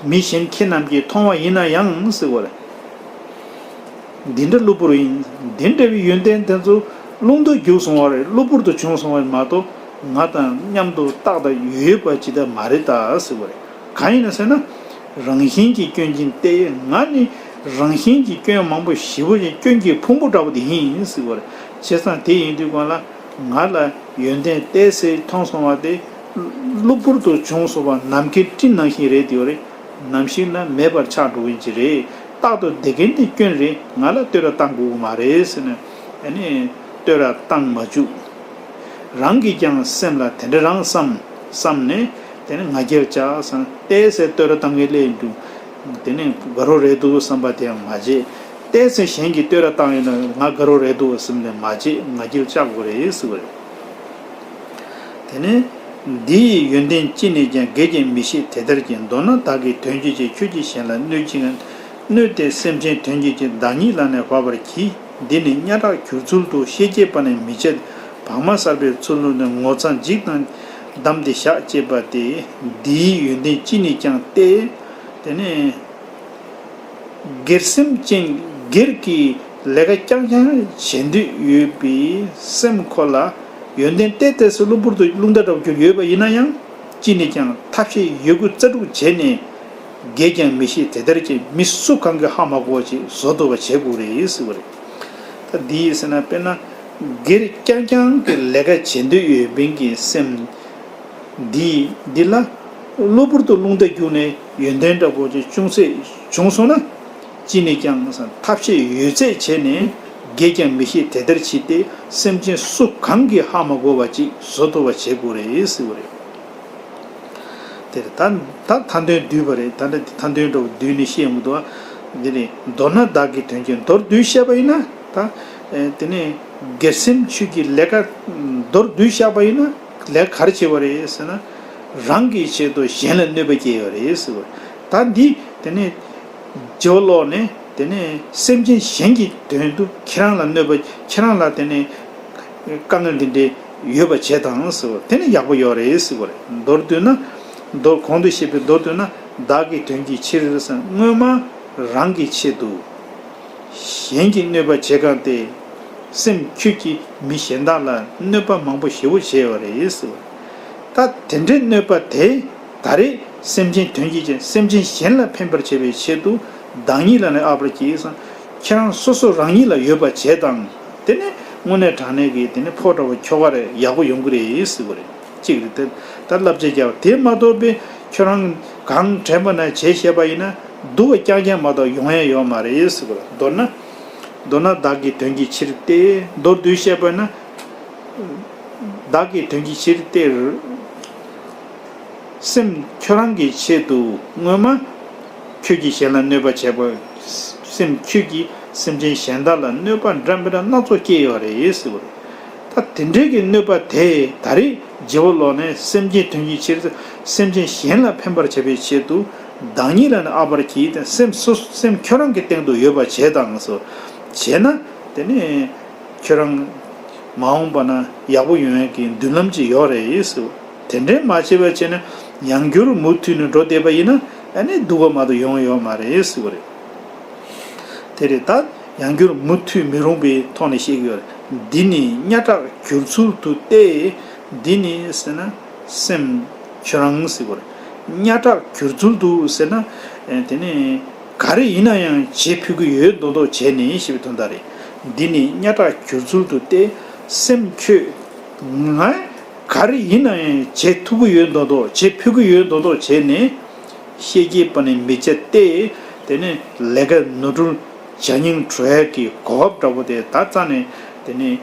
མི་གཞན་ཁྱེད་རྣམས་ཀྱིས་མཐོང་བ་ཡིན་ན་ཡང་ཟེར་བ་རེད། འདི་འདྲ་གློ་བུར་ཡིན། འདི་འདྲ་བའི་ཡོན་ཏན་དེ་ཚོ་རླུང་རྟ་རྒྱུག་སོང་བ་རེད། གློ་བུར་དུ་བྱུང་སོང་བ་རེད་མ་གཏོགས། ང་དང་མཉམ་དུ་རྟག་ཏུ་ཡོད་པ་ཅིག་ད་མ་རེད་ད་ཟེར་བ་རེད། གང་ཡིན་ན་ཟེར་ན། རང་བཞིན་གྱིས་སྐྱོན་ཅན་ཏེ། ང་ནི་ རང་བཞིན་གྱི་སྐྱོན་མང་པོ་ཞེ་པོ་ཅིག་སྐྱོན་གྱི་ཕུང་པོ་འདྲ་པོ་དེ་ཡིན་ཟེར་བ་རེད། བྱས་ཙང་དེ་ཡིན་དུས་གང་ལ་ང་ལ་ཡོན་ཏན་ཏོག་ཙམ་མཐོང་སོང་བ་དེ་གློ་བུར་དུ་བྱུང་སོང་བ་ནམ་མཁའི་སྤྲིན་ནང་བཞིན་རེད་དེ་རེད། ནམ་ཞིག་ན་མེད་པར་ཆགས་འགྲོ་གིན་གྱི་རེད། རྟག་ཏུ་བདེ་མཁན་དེ་སྐྱོན་རེད། ང་ལ་བསྟོད་ར་བཏང་དགོས་ཀྱི་མ་རེད་ཟེར་ནས་ཨ་ནི་བསྟོད་ར་བཏང་མ་བཅུག་རང་གིས་ཀྱང་སེམས་ལ་དེ་འདྲ་རང་བསམ་བསམ་ནས་དེ་ནི་ང་རྒྱལ་ཆགས་བསམ་ཏོག་ཙམ་བསྟོད་ར་བཏང་གི་སླེབས་འདུག་དེ་ནི་དགའ་རོགས་རེད་འདུག་བསམ་པ་དེ་ཡང་མ་བྱེད། ཏོག་ཙམ་གཞན་གྱིས་བསྟོད་ར་བཏང་ཡོད་ན་ང་དགའ་རོགས་རེད་འདུག་བསམ་ནས་མ་བྱེད། ང་རྒྱལ་ཆགས་དགོས་རེད་ཟེར་བ་རེད། དེ་ནས་འདི་ཡི་ཡོན་ཏན་ཅི་ནས་ཀྱང་། དགེ་ཀྱང་མི་ཤེས་དེ་ལྟར་གྱིས། མདོར་ན་བདག་གིས་དོན་གྱིས་ཀྱང་། ཁྱོད་ཀྱིས་གཞན་ལ་གནོད་ཅི་ཡང་། གནོད་དེ་སེམས་ཅན་དོན་གྱིས་ཀྱང་། བདག་ཉིད་ལ་ནི་འབབ་པར་གྱིས། འདི་ནི་སྙན་གྲགས་གྱུར་ཚུལ་དུ། ཤེས་བསྐྱེད་པ་ནི་མི་བྱེད། བག་མ་གསར་པའི་ཚུལ་ལུགས་ནི། ངོ་ཚ་འཇིགས་དང་བསྡམས་ཏེ་བཞག་ཅེས་པ་སྟེ། འདི་ཡི་ཡོན་ཏན་ཅི་ནས་ཀྱང་སྟེ། དེ་ནས། སྒེར་སེམས་ཅན་སྒེར་གྱི་ལས་ཀ་རྐྱང་རྐྱང་བྱེད་འདོད་ཡོད་པའི་སེམས་ཁོ་ལ་ཡོན་ཏན་ཏོག་ཙམ་གློ་བུར་དུ་རླུང་རྟ་འདྲ་བོ་གྱུར་ཡོད་པ་ཡིན་ན་ཡང་། ཅི་ནས་ཀྱང་ཐབས་ཤེས་ཡོད་རྒུ་རྩལ་སྤྲུགས་བྱས་ནས་དགེ་ཀྱང་མི་ཤེས་དེ་ལྟར་གྱིས། མི་སུ་གང་གིས་ཧ་མ་གོ་བ་ཅིག་བཟོ་ཐུབ་པ་བྱེད་དགོས་རེད་ཟེར་བ་རེད། ད་འདི་ཡིན་ཟེར་ན་དཔེར་ན་སྒེར་རྐྱང་རྐྱང་གི་ལས་ཀ་བྱེད་འདོད་ཡོད་མཁན་གྱི་སེམས། འདི་འདི་ལ་གློ་བུར་དུ་རླུང་རྟ་རྒྱུག་ནས་ཡོན་ཏན་འདྲ་པོ་ཅིག་ཅུང་ཟད་བྱུང་སོང་ན། ཅི་ནས་ཀྱང་ཐབས་ཤེས་ཡོད་ཚད་བྱས་ནས་དགེ་ཀྱང་མི་ཤེས་དེ་ལྟར་བྱས་ཏེ་སེམས་ཅན་སུ་གང་གིས་ཧ་མ་གོ་བ་ཅིག་བཟོ་ཐུབ་པ་བྱེད་དགོས་རེད་ཟེར་བ་རེད། དེར་ད་ད་མཐའ་དོན་བསྡུས་པ་རེད། ད་ལྟ་འདི་མཐའ་དོན་འདྲ་པོ་བསྡུས་ནས་བཤད་ཡོང་གི་འདུག་འདི་ནི་མདོར་ན་བདག་གི་དོན་གྱིས། མདོར་བསྡུས་བཤད་པ་ཡིན་ན་ད་དེ་ནས་སྒེར་སེམས་ཆོས་ཀྱི་ལས་ཀ་མདོར་བསྡུས་བཤད་པ་ཡིན་ན། ལས་ག་རེ་བྱས་པ་རེད་ཟེར་ན། རང་གི་ཆེད་དུ་གཞན་ལ་གནོད་པ་སྐྱེལ་ཡོད་རེད་ཟེར་བ། ད་འདི་དེ་ནས་རྗེ་བོ་ལོག་ནས་དེ་ནས་སེམས་ཅན་གཞན་གྱི་དོན་དུ་ཁྱེད་རང་ལ་གནོད་པ། ཁྱེད་རང་ལ་དེ་ནས་དཀའ་ངལ་འདི་འདྲའི་ཡོད་པ་བྱེད་དང་ཟེར་བ། དེ་ནི་ཡག་པོ་ཡོད་རེད་ཟེར་བ་རེད། མདོར་བསྡུས་ན། མདོར་གོང་དུ་བཤད་པའི་མདོར་བསྡུས་ན། བདག་གི་དོན་གྱི་ཕྱིར་ཟེར། སྔོན་མ་རང་གི་ཆེད་དུ། གཞན་གྱི་གནོད་པ་བྱེད་གང་སྟེ། སེམས་ཁྱོད་ཀྱིས་མི་གཞན་དག་ལ་གནོད་པ་མང་པོ་ཞེ་པོ་བྱས་ཡོད་རེད་ཟེར། ད་དེ་འདྲའི་གནོད་པ་དེ་ད་རེས་སེམས་ཅན་དོན་གྱིས་ཀྱང་སེམས་ཅན་གཞན་ལ་ཕན་པར་བྱེད་པའི་ཆེད་དུ་བདག་ཉིད་ལ་ནི་འབབ་པར་གྱིས་སམ། ཁྱེད་རང་སོ་སོ་རང་ཉིད་ལ་ཡོད་པ་བྱེད་དང་། དེ་ནི་དངོས་གནས་དྲང་གནས་ཀྱི་དེ་ནི་ཕོ་འདྲ་བོ་ཁྱོ་ག་རེ་ཡག་པོ་ཡོང་གི་རེད་ཟེར་བ་རེད། གཅིག་རེད། དེ་ད་བསླབ་བྱ་རྒྱག་པ་དེ་མ་གཏོགས་པའི་ཁྱོད་རང་གང་དྲན་པ་ན་བྱས་བཤད་པ་ཡིན་ན་སྡུག་པ་རྐྱང་རྐྱང་མ་གཏོགས་ཡོང་ཡ་ཡོད་མ་རེད་ཟེར་བ་ལ། མདོར་ན། མདོར་ན་བདག་གི་དོན་གྱི་ཕྱིར་ཏེ། མདོར་བསྡུས་བཤད་པ་ན། བདག་གི་དོན་གྱི་ཕྱིར་ཏེ། སེམས་ཁྱོད་རང་གི་ཆེད་དུ་སྔོན་མ་ཁྱོད་ཀྱིས་གཞན་ལ་གནོད་པ་བྱས་པ། སེམས་ཁྱོད་ཀྱིས་སེམས་ཅན་གཞན་དག་ལ་གནོད་པ་འདྲ་མི་འདྲ་སྣ་ཚོགས་སྐྱེལ་ཡོད་རེད་ཟེར་བ་རེད། ད་དེ་འདྲའི་གི་གནོད་པ་དེ་ད་རེས་རྗེ་བོ་ལོག་ནས་སེམས་ཅན་དོན་གྱི་ཕྱིར་སེམས་ཅན་གཞན་ལ་ཕན་པར་བྱ་བའི་ཆེད་དུ་བདག་ཉིད་ལ་ནི་འབབ་པར་གྱིས་ཏེ། སེམས་སོ་སེམས་ཁྱོད་རང་གི་སྟེང་དུ་ཡོད་པ་བྱས་དང་སོ། བྱས་ན་དེ་ནི་ཁྱོད་རང་མ་འོངས་པ་ན་ཡག་པོ་ཡོང་ཡག་གི་མདུན་ལམ་ཅིག་ཡོད་རེད་ཟེར། དེ་འདྲའི་མ་བྱས་པ་བྱས་ན་ཡང་བསྐྱར་མུ་མཐུད་ནས་འགྲོ་བསྡད་པ་ཡིན་ན་ཨ་ནི་སྡུག་པ་མ་གཏོགས་ཡོང་ཡོད་མ་རེད་ཟེར་བ་རེད། དེ་རེད། ད་ཡང་བསྐྱར་མུ་མཐུད་མི་རུང་པའི་ཐོག་ནས་བཤད་ཀྱི་ཡོད་རེད། འདི་ནི་སྙན་གྲགས་གྱུར་ཚུལ་དུ་སྟེ། འདི་ནི་ཟེར་ན་སེམས་ཁྱོད་རང་ཟེར་བ་རེད། སྙན་གྲགས་གྱུར་ཚུལ་དུ་ཟེར་ན་དེ་ནི་ག་རེ་ཡིན་ན་ཡང་བྱེད་ཕོད་ཀྱི་ཡོད་མདོག་མདོག་བྱས་ནས་ཞེས་པའི་དོན་དག་རེད། འདི་ནི་སྙན་གྲགས་གྱུར་ཚུལ་དུ་སྟེ། སེམས་ཁྱོད་ང་ག་རེ་ཡིན་ན་ཡང་བྱེད་ཐུབ་ཀྱི་ཡོད་མདོག་མདོག་བྱེད་ཕོད་ཀྱི་ཡོད་མདོག་མདོག་བྱས་ནས། ཤེས་བསྐྱེད་པ་ནི་མི་བྱེད་དེ། དེ་ནས་ལས་ཀ་ནོར་འཁྲུལ་བྱ་སྙིང་བྲོ་ཡག་གི་གོ་སྐབས་འདྲ་པོ་དེ་ད་རྩ་ནས་དེ་ནས་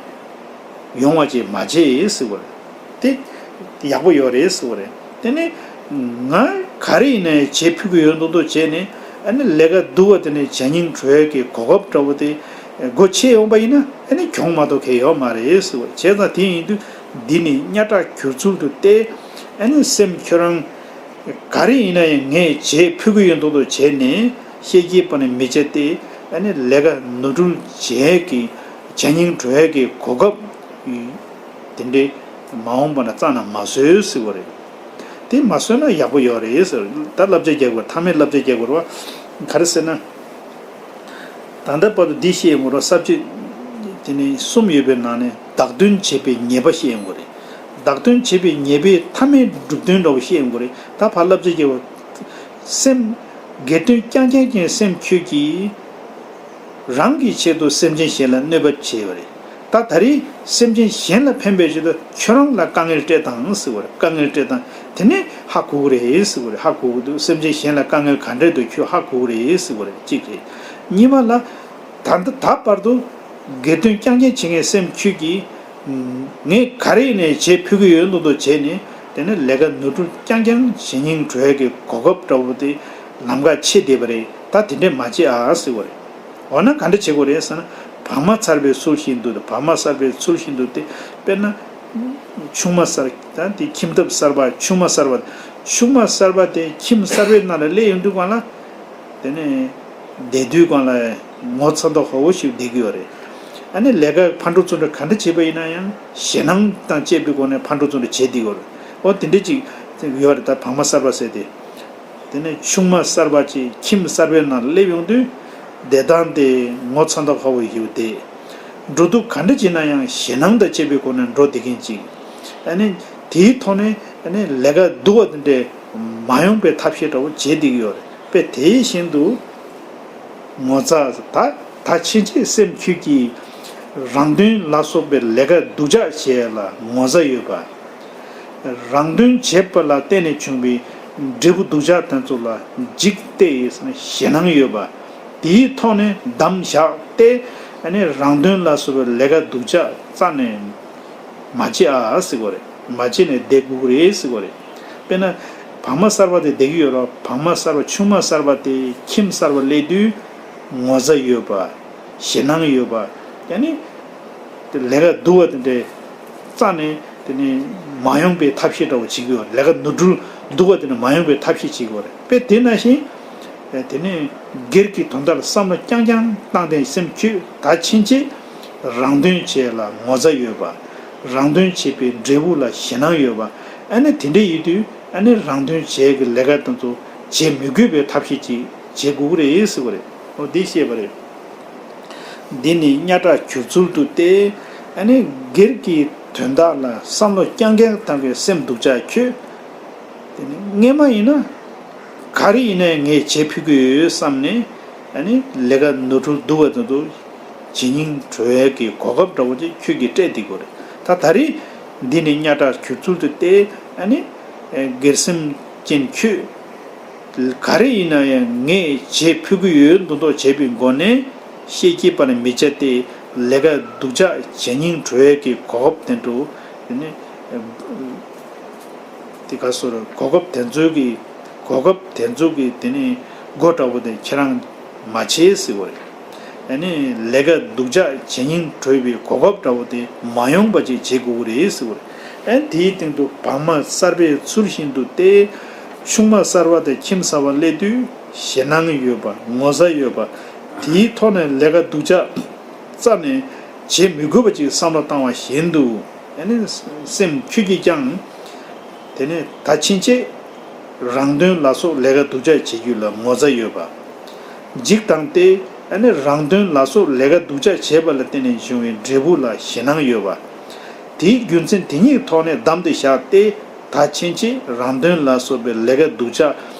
ཡོང་བ་ཅིག་མ་བྱེད་ཟེར་བ་རེད། དེ་ཡག་པོ་ཡོད་རེད་ཟེར་བ་རེད། དེ་ནས་ང་ག་རེ་ཡིན་ནའི་བྱེད་ཕོད་ཀྱི་ཡོད་མདོག་མདོག་བྱས་ནས་ཨ་ནི་ལས་ཀ་སྡུག་པ་དེ་ནས་བྱ་སྙིང་བྲོ་ཡག་གི་གོ་སྐབས་འདྲ་པོ་དེ་སྒོ་ཕྱེ་ཡོང་པ་ཡིན་ན་ཨ་ནི་གྱོང་མ་གཏོགས་གང་ཡང་ཡོད་མ་རེད་ཟེར་བ། བྱས་ཙང་དེ་ཡིན་དུས་འདི་ནི་སྙན་གྲགས་གྱུར་ཚུལ་དུ་སྟེ། ཨ་ནི་སེམས་ཁྱོད་རང་ག་རེ་ཡིན་ན་ཡང་ངས་བྱེད་ཕོད་ཀྱི་ཡོད་མདོག་མདོག་བྱས་ནས་ཤེས་བསྐྱེད་པ་ནི་མི་བྱེད་དེ། ཨ་ནི་ལས་ཀ་ནོར་འཁྲུལ་བྱེད་ཀྱི་བྱ་སྙིང་བྲོ་ཡག་གི་གོ་སྐབས་དེ་འདྲའི་མ་འོངས་པ་ན་རྩ་ནས་མ་བཟོས་ཟེར་བ་རེད། དེ་མ་བཟོས་ན་ཡག་པོ་ཡོད་རེད་ཟེར། ད་བསླབ་བྱ་རྒྱག་དགོས། མཐའ་མའི་བསླབ་བྱ་རྒྱག་དགོས་རེད་བ། ག་རེ་ཟེར་ན། ད་ལྟ་བར་དུ་འདི་བཤད་ཡོང་གི་རེད་བ། ས་བཅད་དེ་ནི་གསུམ་ཡོད་པའི་ནང་ནས་བདག་དོན་བྱེད་པའི་ཉེས་པ་བཤད་ཡོང་གི་རེད། བདག་དོན་བྱེད་པའི་ཉེས་པའི་མཐའ་མའི་གྲུབ་དོན་འདྲ་བོ་བཤད་ཡོང་གི་རེད། ད་ཕར་བསླབ་བྱ་རྒྱག་དགོས། སེམས་སྒེར་དོན་རྐྱང་རྐྱང་ཅན་སེམས་ཁྱོད་ཀྱིས་ རང་གི་ཆེད་དུ་སེམས་ཅན་གཞན་ལ་གནོད་པ་བྱས་པ་རེད། ད་ད་རེས་སེམས་ཅན་གཞན་ལ་ཕན་པའི་ཆེད་དུ་ཁྱོད་རང་ལ་དཀའ་ངལ་སྤྲད་དང་ཟེར་བ་རེད། དཀའ་ངལ་སྤྲད་དང་དེ་ནས་ཧ་གོ་གི་རེད་ཟེར་བ་རེད། ཧ་གོ་གི་འདུག་སེམས་ཅན་གཞན་ལ་དཀའ་ངལ་ག་འདྲས་འདུག་ཁྱོད་ཧ་གོ་གི་རེད་ཟེར་བ་རེད། གཅིག་རེད། གཉིས་པ་ལ། ད་ལྟ་ད་བར་དུ་སྒེར་དོན་རྐྱང་རྐྱང་བྱེད་མཁན་སེམས་ཁྱོད་ཀྱིས། ངས་ག་རེ་ནས་བྱེད་ཕོད་ཀྱི་ཡོད་མདོག་མདོག་བྱས་ནས་དེ་ནས་ལས་ཀ་ནོར་འཁྲུལ་རྐྱང་རྐྱང་བྱེད་སྙིང་བྲོ་ཡ་གི་གོ་སྐབས་འདྲ་བོ་དེ་ལམ་ཁ་ཕྱེ་བསྡད་པ་རེད། ད་དེ་འདྲས་མ་བྱེད་ཨ་ཟེར་བ་རེད། འོ་ན་ག་འདྲ་བྱེད་དགོས་རེད་ཟེར་ན། བག་མ་ཚར་བའི་ཚུལ་བཞིན་དུ། བག་མ་ཚར་བའི་ཚུལ་བཞིན་དུ་དེ་དཔེར་ན། ཆུང་མ་གསར་ད་དེ་ཁྱིམ་ཐབ་གསར་པ་ཆུང་མ་གསར་པ། ཆུང་མ་གསར་པ་དེ་ཁྱིམ་གསར་པའི་ནང་ལ་སླེབས་ཡོང་དུས་སྒང་ལ། དེ་ནས་བསྡད་དུས་སྒང་ལ་ངོ་ཚ་མདོག་ཁ་པོ་ཞིག་བསྡད་ཀྱི་ཡོད་རེད། ཨ་ནི་ལས་ཀ་ཕར་འགྲོ་ཚུར་འགྲོ་ག་འདྲ་བྱེད་པ་ཡིན་ན་ཡང་ཞེད་སྣང་དང་བཅས་པའི་སྒོ་ནས་ཕར་འགྲོ་ཚུར་འགྲོ་བྱེད་བསྡད་ཀྱི་ཡོད་རེད། འོ་དེ་འདྲ་ཅིག་ཡོད་རེད། ད་བག་མ་གསར་པ་ཟེར་དེ། དེ་ནས་ཆུང་མ་གསར་པ་ཅིག་ཁྱིམ་གསར་པའི་ནང་སླེབས་ཡོང་དུས་བསྡད་སྟངས་དེ་ངོ་ཚ་མདོག་ཁ་པོ་ཞིག་བསྡད། འགྲོ་དུས་ག་འདྲ་བྱེད་ན་ཡང་ཞེད་སྣང་དང་བཅས་པའི་སྒོ་ནས་འགྲོ་བསྡད་མཁན་ཅིག་ཨ་ནི་དེའི་ཐོག་ནས་ཨ་ནི་ལས་ཀ་སྡུག་པ་དེ་འདྲས་མ་ཡོང་པའི་ཐབས་ཤེས་འདྲ་བོ་བྱེད་བསྡད་ཀྱི་ཡོད་རེད། དཔེ་དེ་བཞིན་དུ་ངོ་ཚ་ད་ད་ཕྱིན་ཆད་སེམས་ཁྱོད་ཀྱིས་རང་དོན་ལ་སོགས་པའི་ལས་ཀ་སྡུག་ཅག་བྱས་ལ་ངོ་ཚ་ཡོད་པ། རང་དོན་བྱེད་པ་ལ་བརྟེན་ནས་བྱུང་བའི་འབྲས་བུ་སྡུག་ཅག་དེ་ཚོ་ལ་འཇིགས་ཏེ་ཞེད་སྣང་ཡོད་པ། དེའི་ཐོག་ནས་བསྡམས་བཞག་སྟེ་ཨ་ནི་རང་དོན་ལ་སོགས་པའི་ལས་ཀ་སྡུག་ཅག་རྩ་ནས་མ་བྱེད་ཨ་ཟེར་གོ་རེད། མ་བྱེད་ནས་བསྡད་དགོས་ཀྱི་རེད་ཟེར་གོ་རེད། དཔེར་ན། བག་མ་གསར་པ་དེ་བསྡད་ཀྱི་ཡོད་རེད། བག་མ་གསར་པ་ཆུང་མ་གསར་པ་དེ་ཁྱིམ་གསར་པ་སླེབས་དུས་ངོ་ཚ་ཡོད་པ། ཞེད་སྣང་ཡོད་པ། ཡང་ན། དེ་ལས་ཀ་སྡུག་པ་དེ་འདྲའི་རྩ་ནས་དེ་ནས་མ་ཡོང་པའི་ཐབས་ཤེས་འདྲ་བོ་བྱེད་ཀྱི་ཡོད་རེད། ལས་ཀ་ནོར་འཁྲུལ་སྡུག་པ་དེ་འདྲ་མ་ཡོང་པའི་ཐབས་ཤེས་བྱེད་ཀྱི་ཡོད་རེད། དཔེ་དེ་ནང་བཞིན། དེ་ནས་སྒེར་གྱི་དོན་དག་ལ་བསམ་བློ་རྐྱང་རྐྱང་བཏང་སྟེ་སེམས་ཁྱོད་ད་ཕྱིན་ཆད་རང་དོན་བྱེད་ལ་ངོ་ཚ་ཡོད་པ། རང་དོན་བྱེད་པའི་འབྲས་བུ་ལ་ཞེད་སྣང་ཡོད་པ། ཨ་ནི་དེ་འདྲ་ཡིན་དུས་ཨ་ནི་རང་དོན་བྱེད་ཀྱི་ལས་ཀ་དེ་ཚོ་བྱེད་མི་དགོས་པའི་ཐབས་ཤེས་ཅིག་བྱེད་དགོས་ཀྱི་རེད་ཟེར་བ་རེད། འོ་འདི་བཤད་པ་རེད། འདི་ནི་གཉའ་གྲགས་གྱུར་ཚུལ་དུ་སྟེ། ཨ་ནི་སྒེར་གྱི་དོན་དག་ལ་བསམ་བློ་རྐྱང་རྐྱང་བཏང་གི་སེམས་སྡུག་ཅག་ཁྱོད། དེ་ནི་སྔས་མ་ཡིན་ན། ག་རེ་ཡིན་ནའི་ངས་བྱེད་ཕོད་ཀྱི་ཡོད་བསམ་ནས། ཨ་ནི་ལས་ཀ་ནོར་འཁྲུལ་སྡུག་པ་དེ་ཚོ་བྱེད་སྙིང་བྲོ་བའི་གི་གོ་སྐབས་འདྲ་བོ་ཅིག་ཁྱོད་ཀྱིས་སྤྲད་བསྡད་ཀྱི་ཡོད་རེད། ད་ད་རེས་འདི་ནི་གཉའ་གྲགས་གྱུར་ཚུལ་དུ་སྟེ། ཨ་ནི་སྒེར་སེམས་ཅན་ཁྱོད། ག་རེ་ཡིན་ན་ཡང་ངས་བྱེད་ཕོད་ཀྱི་ཡོད་མདོག་མདོག་བྱས་པའི་སྒོ་ནས་ཤེད་སྐྱེས་པ་ནི་མི་བྱ་སྟེ། ལས་ཀ་སྡུག་ཅག་བྱེད་སྙིང་བྲོ་བའི་གི་གོ་སྐབས་དེ་འདྲ་དེ་ནི། དེ་ག་སོར་གོ་སྐབས་དེ་ཚོའི་གི་གོ་སྐབས་དེ་ཚོའི་གི་དེ་ནི་སྒོ་འདྲ་བོ་དེ་ཁྱེད་རང་མ་ཕྱེ་ཟེར་བ་རེད། ཨ་ནི་ལས་ཀ་སྡུག་ཅག་བྱེད་སྙིང་བྲོ་བའི་གོ་སྐབས་འདྲ་བོ་དེ་མ་ཡོང་པ་ཅིག་བྱེད་དགོས་ཀྱི་རེད་ཟེར་བ་རེད། ཨ་ནི་དེའི་སྟེང་དུ་བག་མ་གསར་པའི་ཚུལ་བཞིན་དུ་སྟེ། ཆུང་མ་གསར་པ་དེ་ཁྱིམ་གསར་པ་སླེབས་དུས་ཞེད་སྣང་ཡོད་པ་ངོ་ཚ་ཡོད་པ། དེའི་ཐོག་ནས་ལས་ཀ་སྡུག་ཅག་རྩ་ནས་བྱེད་མི་དགོས་པ་ཅིག་བསམ་བློ་བཏང་བ་བཞིན་དུ། ཨ་ནི་སེམས་ཁྱོད་ཀྱིས་ཀྱང་། དེ་ནས་ད་ཕྱིན་ཆད་རང་དོན་ལ་སོགས་ལས་ཀ་སྡུག་ཅག་བྱེད་རྒྱུ་ལ་ངོ་ཚ་ཡོད་པ། འཇིགས་དང་སྟེ། ཨ་ནི་རང་དོན་ལ་སོགས་ལས་ཀ་སྡུག་ཅག་བྱས་པ་ལ་བརྟེན་ནས་བྱུང་བའི་འབྲས་བུ་ལ་ཞེད་སྣང་ཡོད་པ། དེའི་རྒྱུ་མཚན་དེ་ཉིད་ཐོག་ནས་བསྡམས་ཏེ་བཞག་སྟེ། ད་ཕྱིན་ཆད་རང་དོན་ལ་སོགས་པའི་ལས་ཀ་སྡུག་ཅག་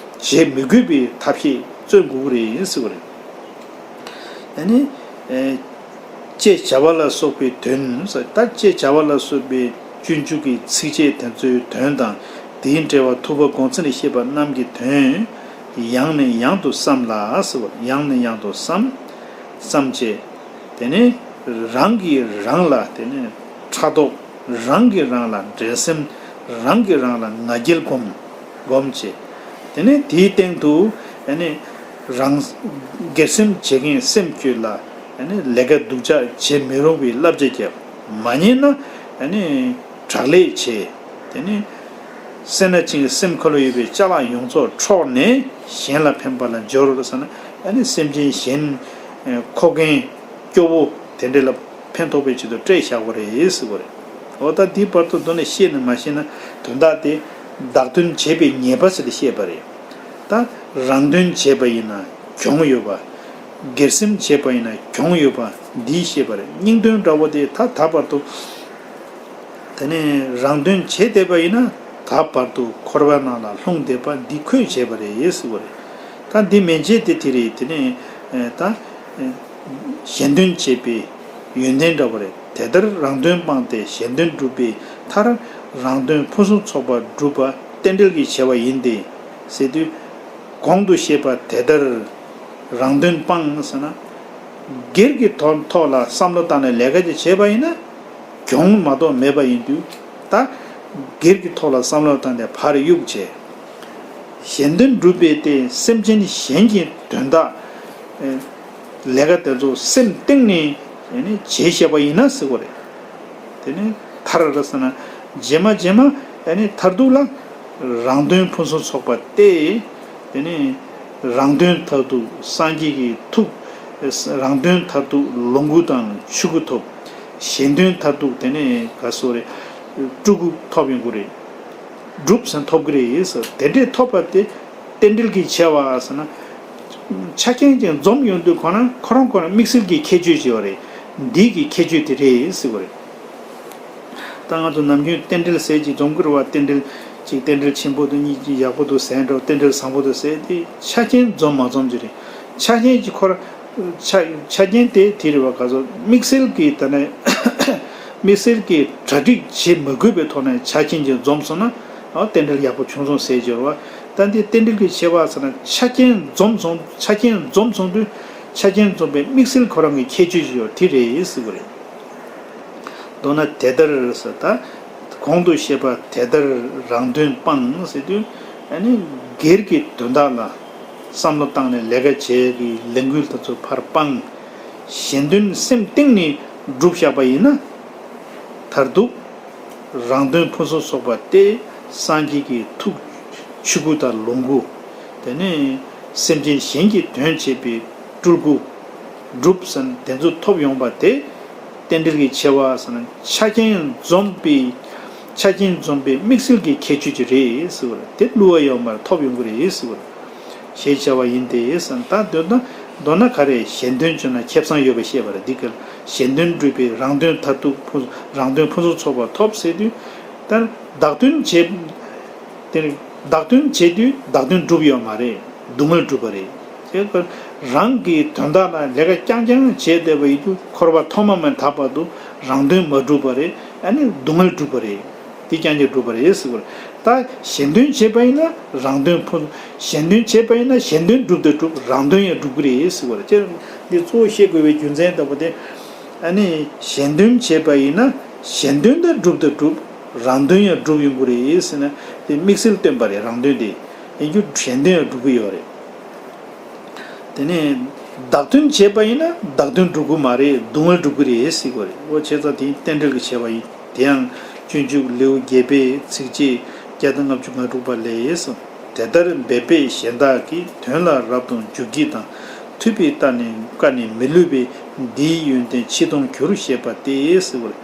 བྱེད་མི་དགོས་པའི་ཐབས་ཤེས་བརྩོན་དགོས་ཀྱི་རེད་ཟེར་བ་རེད། ཨ་ནི། ཨེ། ཅེས་བྱ་བ་ལ་སོགས་པའི་དོན། ད་ཅེས་བྱ་བ་ལ་སོགས་པའི་སྤྱོད་འཇུག་གི་ཚིགས་བཅད་དེ་ཚོའི་དོན་དང་། དེའི་འགྲེལ་པ་ཐུབ་པ་དགོངས་མཚན་ལས་བཤད་པ་རྣམས་ཀྱི་དོན། ཡང་ནས་ཡང་དུ་བསམ་ལ་ཟེར་བ། ཡང་ནས་ཡང་དུ་བསམ། བསམ་བྱས། དེ་ནས་རང་གིས་རང་ལ་དེ་ནས་ཕྲག་དོག་རང་གིས་རང་ལ་འགྲན་སེམས། རང་གིས་རང་ལ་ང་རྒྱལ་སྒོམ། སྒོམ་བྱས། དེ་ནས་དེའི་སྟེང་དུ་ཨ་ནི་རང་སྒེར་སེམས་བྱེད་མཁན་སེམས་ཁྱོད་ལ་ཨ་ནི་ལས་ཀ་སྡུག་ཅག་བྱེད་མི་རུང་བའི་བསླབ་བྱ་བརྒྱབ། མ་ཉན་ན་ཨ་ནི་དྲག་ལས་བྱས། དེ་ནས་སེར་སྣ་ཅན་གྱི་སེམས་ཁ་ལོ་ཡོད་པའི་ཅ་ལག་ཡོངས་རྫོགས་འཕྲོག་ནས་གཞན་ལ་ཕན་པ་ལ་སྦྱོར་ཟེར་ན། ཨ་ནི་སེམས་ཅན་གཞན་མཁོ་མཁན་སྐྱོ་བོ་དེ་འདྲ་ལ་ཕན་ཐོགས་པའི་ཆེད་དུ་སྤྲད་བཞག་པ་རེད་ཟེར་བ་རེད། འོ་ད་འདིའི་བར་དུ་མདོར་ན་ཤེས་ནས་མ་ཤེས་ན་དོན་དག་དེ་བདག་དོན་བྱས་པའི་ཉེས་པ་ཟེར་ཏེ་བཤད་པ་རེད། ད་རང་དོན་བྱས་པ་ཡིན་ན་གྱོང་ཡོད་པ། སྒེར་སེམས་བྱས་པ་ཡིན་ན་གྱོང་ཡོད་པ་འདི་བཤད་པ་རེད། སྙིང་དོན་འདྲ་བོ་དེ་ད་ད་བར་དུ། དེ་ནས་རང་དོན་བྱས་བསྡད་པ་ཡིན་ན་ད་བར་དུ་འཁོར་བ་ནང་ལ་ལྷུང་བསྡད་པ་འདི་ཁོས་བྱས་པ་རེད་ཟེར་བ་རེད། ད་འདི་མན་ཆད་དེ་དེ་རེད། དེ་ནས་ད་ གཞན་དོན་བྱེད་པའི་ཡོན་ཏན་འདྲ་བ་རེད། དེ་ལྟར་རང་དོན་སྤངས་ཏེ་གཞན་དོན་སྒྲུབ་པའི་མཐར། རང་དོན་ཕུན་སུམ་ཚོགས་པར་སྒྲུབ་པ་རྟེན་འབྲེལ་གྱི་བྱ་བ་ཡིན་ཏེ། ཟེར་དུས། གོང་དུ་བཤད་པ་དེ་ལྟར་རང་དོན་སྤངས་ཟེར་ན། སྒེར་གྱི་ཐོག་ཐོག་ལ་བསམ་བློ་བཏང་ནས་ལས་ཀ་ཅིག་བྱས་པ་ཡིན་ན། གྱོང་མ་གཏོགས་མེད་པ་ཡིན་དུས། ད་སྒེར་གྱི་ཐོག་ལ་བསམ་བློ་བཏང་ནས་ཕར་གཡུག་བྱས། གཞན་དོན་སྒྲུབ་པའི་སྟེང་སེམས་ཅན་གཞན་གྱི་དོན་དག་ལས་ཀ་དེ་ཚོ་སེམས་གཏིང་ནས་ནི་བྱེད་ཤེས་པ་ཡིན་ན་ཟེར་བ་རེད། དེ་ནི་མཐར་ཟེར་ན་རྗེས་མ་རྗེས་མ་ནི་མཐར་ཐུག་ལ་རང་དོན་ཕུན་སུམ་ཚོགས་པ་སྟེ། དེ་ནི་རང་དོན་མཐར་ཐུག་སངས་རྒྱས་ཀྱི་ཐུགས། རང་དོན་མཐར་ཐུག་ལོངས་སྐུ་དང་ཆོས་སྐུ་ཐོབ། གཞན་དོན་མཐར་ཐུག་དེ་ནི་ག་སོ་རེ། སྤྲུལ་སྐུ་ཐོབ་ཡོང་གི་རེད། སྒྲུབ་ཟིན་ཐོབ་ཀྱི་རེད་ཟེར། དེ་འདྲས་ཐོབ་པ་དེ་རྟེན་འབྲེལ་གྱི་ཆེ་བ་ཟེར་ན། ཆ་རྐྱེན་ཅིག་འཛོམས་ཡོང་དུས་ཁོ་ན་ཁོ་རང་ཁོ་རང་དམིགས་བསལ་གྱི་ཁྱད་ཆོས་ཅིག་ཡོད་རེད། འདི་གི་ཁྱད་ཆོས་དེ་རེད་ཟེར་བ་རེད། ད་ང་ཚོ་ནམ་རྒྱུན་རྟེན་འབྲེལ་ཟེར་གྱི་འཛོམས་ཀྱི་རེད་བ། རྟེན་འབྲེལ་གཅིག་རྟེན་འབྲེལ་ཆེན་པོ་དང་གཉིས་ཀྱི་ཡག་པོ་འདུག་ཟེར་འགྲོ། རྟེན་འབྲེལ་བཟང་པོ་འདུག་ཟེར་དེ་ཆ་རྐྱེན་འཛོམས་མ་འཛོམས་ཅིག་རེད། ཆ་རྐྱེན་གྱི་ཁོ་རང་ཆ་ཆ་རྐྱེན་དེ་དེ་རེད་བ། ག་ཚོད་དམིགས་བསལ་གྱི་ད་ནས་དམིགས་བསལ་གྱི་གྲ་སྒྲིག་བྱེད་མི་དགོས་པའི་ཐོག་ནས་ཆ་རྐྱེན་གྱི་འཛོམས་སོང་ན། ཨ་རྟེན་འབྲེལ་ཡག་པོ་བྱུང་སོང་ཟེར་གྱི་རེད་བ། ད་འདི་རྟེན་འབྲེལ་གྱི་ཆེ་བ་ཟེར་ན་ཆ་རྐྱེན་འཛོམས་སོང་། ཆ་རྐྱེན་འཛོམས་སོང་དུས་ཆ་རྐྱེན་འཛོམས་པའི་དམིགས་བསལ་ཁོ་རང་གི་ཁྱད་ཆོས་ཅིག་ཡོད་དེ་རེད་ཟེར་བ་རེད། མདོར་ན་དེ་ལྟར་ཟེར། ད་གོང་དུ་བཤད་པ་དེ་ལྟར་རང་དོན་སྤངས་ཟེར་དུས། ཨ་ནི་སྒེར་གྱི་དོན་དག་ལ་བསམ་བློ་བཏང་ནས་ལས་ཀ་བྱེད་ཀྱི་ལས་འགུལ་དེ་ཚོ་ཕར་སྤངས། གཞན་དོན་སེམས་གཏིང་ནས་སྒྲུབ་བཞག་པ་ཡིན་ན། མཐར་ཐུག་རང་དོན་ཕུན་སུམ་ཚོགས་པ་སྟེ། སངས་རྒྱས་ཀྱི་ཐུགས་ཆོས་སྐུ་དང་ལོངས་སྐུ། དེ་ནས་སེམས་ཅན་གཞན་གྱི་དོན་བྱེད་པའི་སྤྲུལ་སྐུ། སྒྲུབ་ཟིན་དེ་ཚོ་ཐོབ་ཡོང་པ་དེ། རྟེན་འབྲེལ་གྱི་ཆེ་བ་ཟེར་ན་ཆ་རྐྱེན་འཛོམས་པའི། ཆ་རྐྱེན་འཛོམས་པའི་དམིགས་བསལ་གྱི་ཁྱད་ཆོས་ཅིག་རེད་ཟེར་བ་རེད། དེ་བསླུ་བ་ཡོད་མ་རེད། ཐོབ་ཡོང་གི་རེད་ཟེར་བ་རེད། ཞེས་བྱ་བ་ཡིན་ཏེ་ཟེར། ད་མདོར་ན་མདོར་ན་ག་རེ། གཞན་དོན་བྱུང་ན་ཁེ་བཟང་ཡོད་པ་བཤད་པ་རེད། འདི་གར་གཞན་དོན་སྒྲུབ་པའི་རང་དོན་མཐར་ཐུག་ཕུན། རང་དོན་ཕུན་སུམ་ཚོགས་པ་ཐོབ་ཟེར་དུས། ད་བདག་དོན་བྱེད། དེར་བདག་དོན་བྱེད་དུས་བདག་དོན་སྒྲུབ་ཡོད་མ་རེད། སྡུག་བསྔལ་སྒྲུབ་པ་རེད། དེ་ལྟར་རང་གི་དོན་དག་ལ་ལས་ཀ་རྐྱང་རྐྱང་བྱས་བསྡད་པ་ཡིན་དུས་འཁོར་བ་ཐོག་མ་མ་ཐག་པ་དུ་རང་དོན་མ་སྒྲུབ་པ་རེད། ཨ་ནི་སྡུག་བསྔལ་སྒྲུབ་པ་རེད། དེ་རྐྱང་རྐྱང་སྒྲུབ་པ་རེད་ཟེར་བ་རེད། ད་གཞན་དོན་བྱེད་པ་ཡིན་ན་རང་དོན་ཕུན། གཞན་དོན་བྱེད་པ་ཡིན་ན་གཞན་དོན་སྒྲུབ་དང་སྒྲུབ། རང་དོན་ཡང་སྒྲུབ་ཀྱི་རེད་ཟེར་བ་རེད། ཅེས་འདི་གཙོ་བོ་བཤད་དགོས་པའི་རྒྱུ་མཚན་ལྟ་བུ་དེ། ཨ་ནི་གཞན་དོན་བྱེད་པ་ཡིན་ན་གཞན་དོན་དང་སྒྲུབ་དང་སྒྲུབ། རང་དོན་ཡང་སྒྲུབ་ཡོང་གི་རེད་ཟེར་ན། དེ་དམིགས་བསལ་སྟོན་པ་རེད། རང་དོན་དེ་ཡིན་རྒྱུ་གཞན་དོན་ཡང་སྒྲུབ་ཀྱི་ཡོད་རེད། དེ་ནས་བདག་དོན་བྱེད་པ་ཡིན་ན་བདག་དོན་སྒྲུབ་ཀྱི་མ་རེད། སྡུག་བསྔལ་སྒྲུབ་ཀྱི་རེད་ཟེར་གྱི་ཡོད་རེད། འོ་བྱས་ཙང་དེ་རྟེན་འབྲེལ་གྱི་ཆེ་བ་ཡིན། དེ་ཡང་སྤྱོད་འཇུག་ལེའུ་བརྒྱད་པའི་ཚིགས་བཅད་བརྒྱ་དང་ལྔ་བཅུ་ང་དྲུག་པ་ལས་སོ། དེ་ལྟར་འབད་པས་གཞན་དག་གི་དོན་ལ་རབ་ཏུ་འཇུག་བགྱིད་དང་། ཐུབ་པའི་བཀའ་ནི་བཀའ་ནི་མི་བསླུ་བས། འདིའི་ཡོན་ཏན་ཕྱིས་མཐོང་འགྱུར་ཞེས་པ་སྟེ་ཟེར་བ་རེད།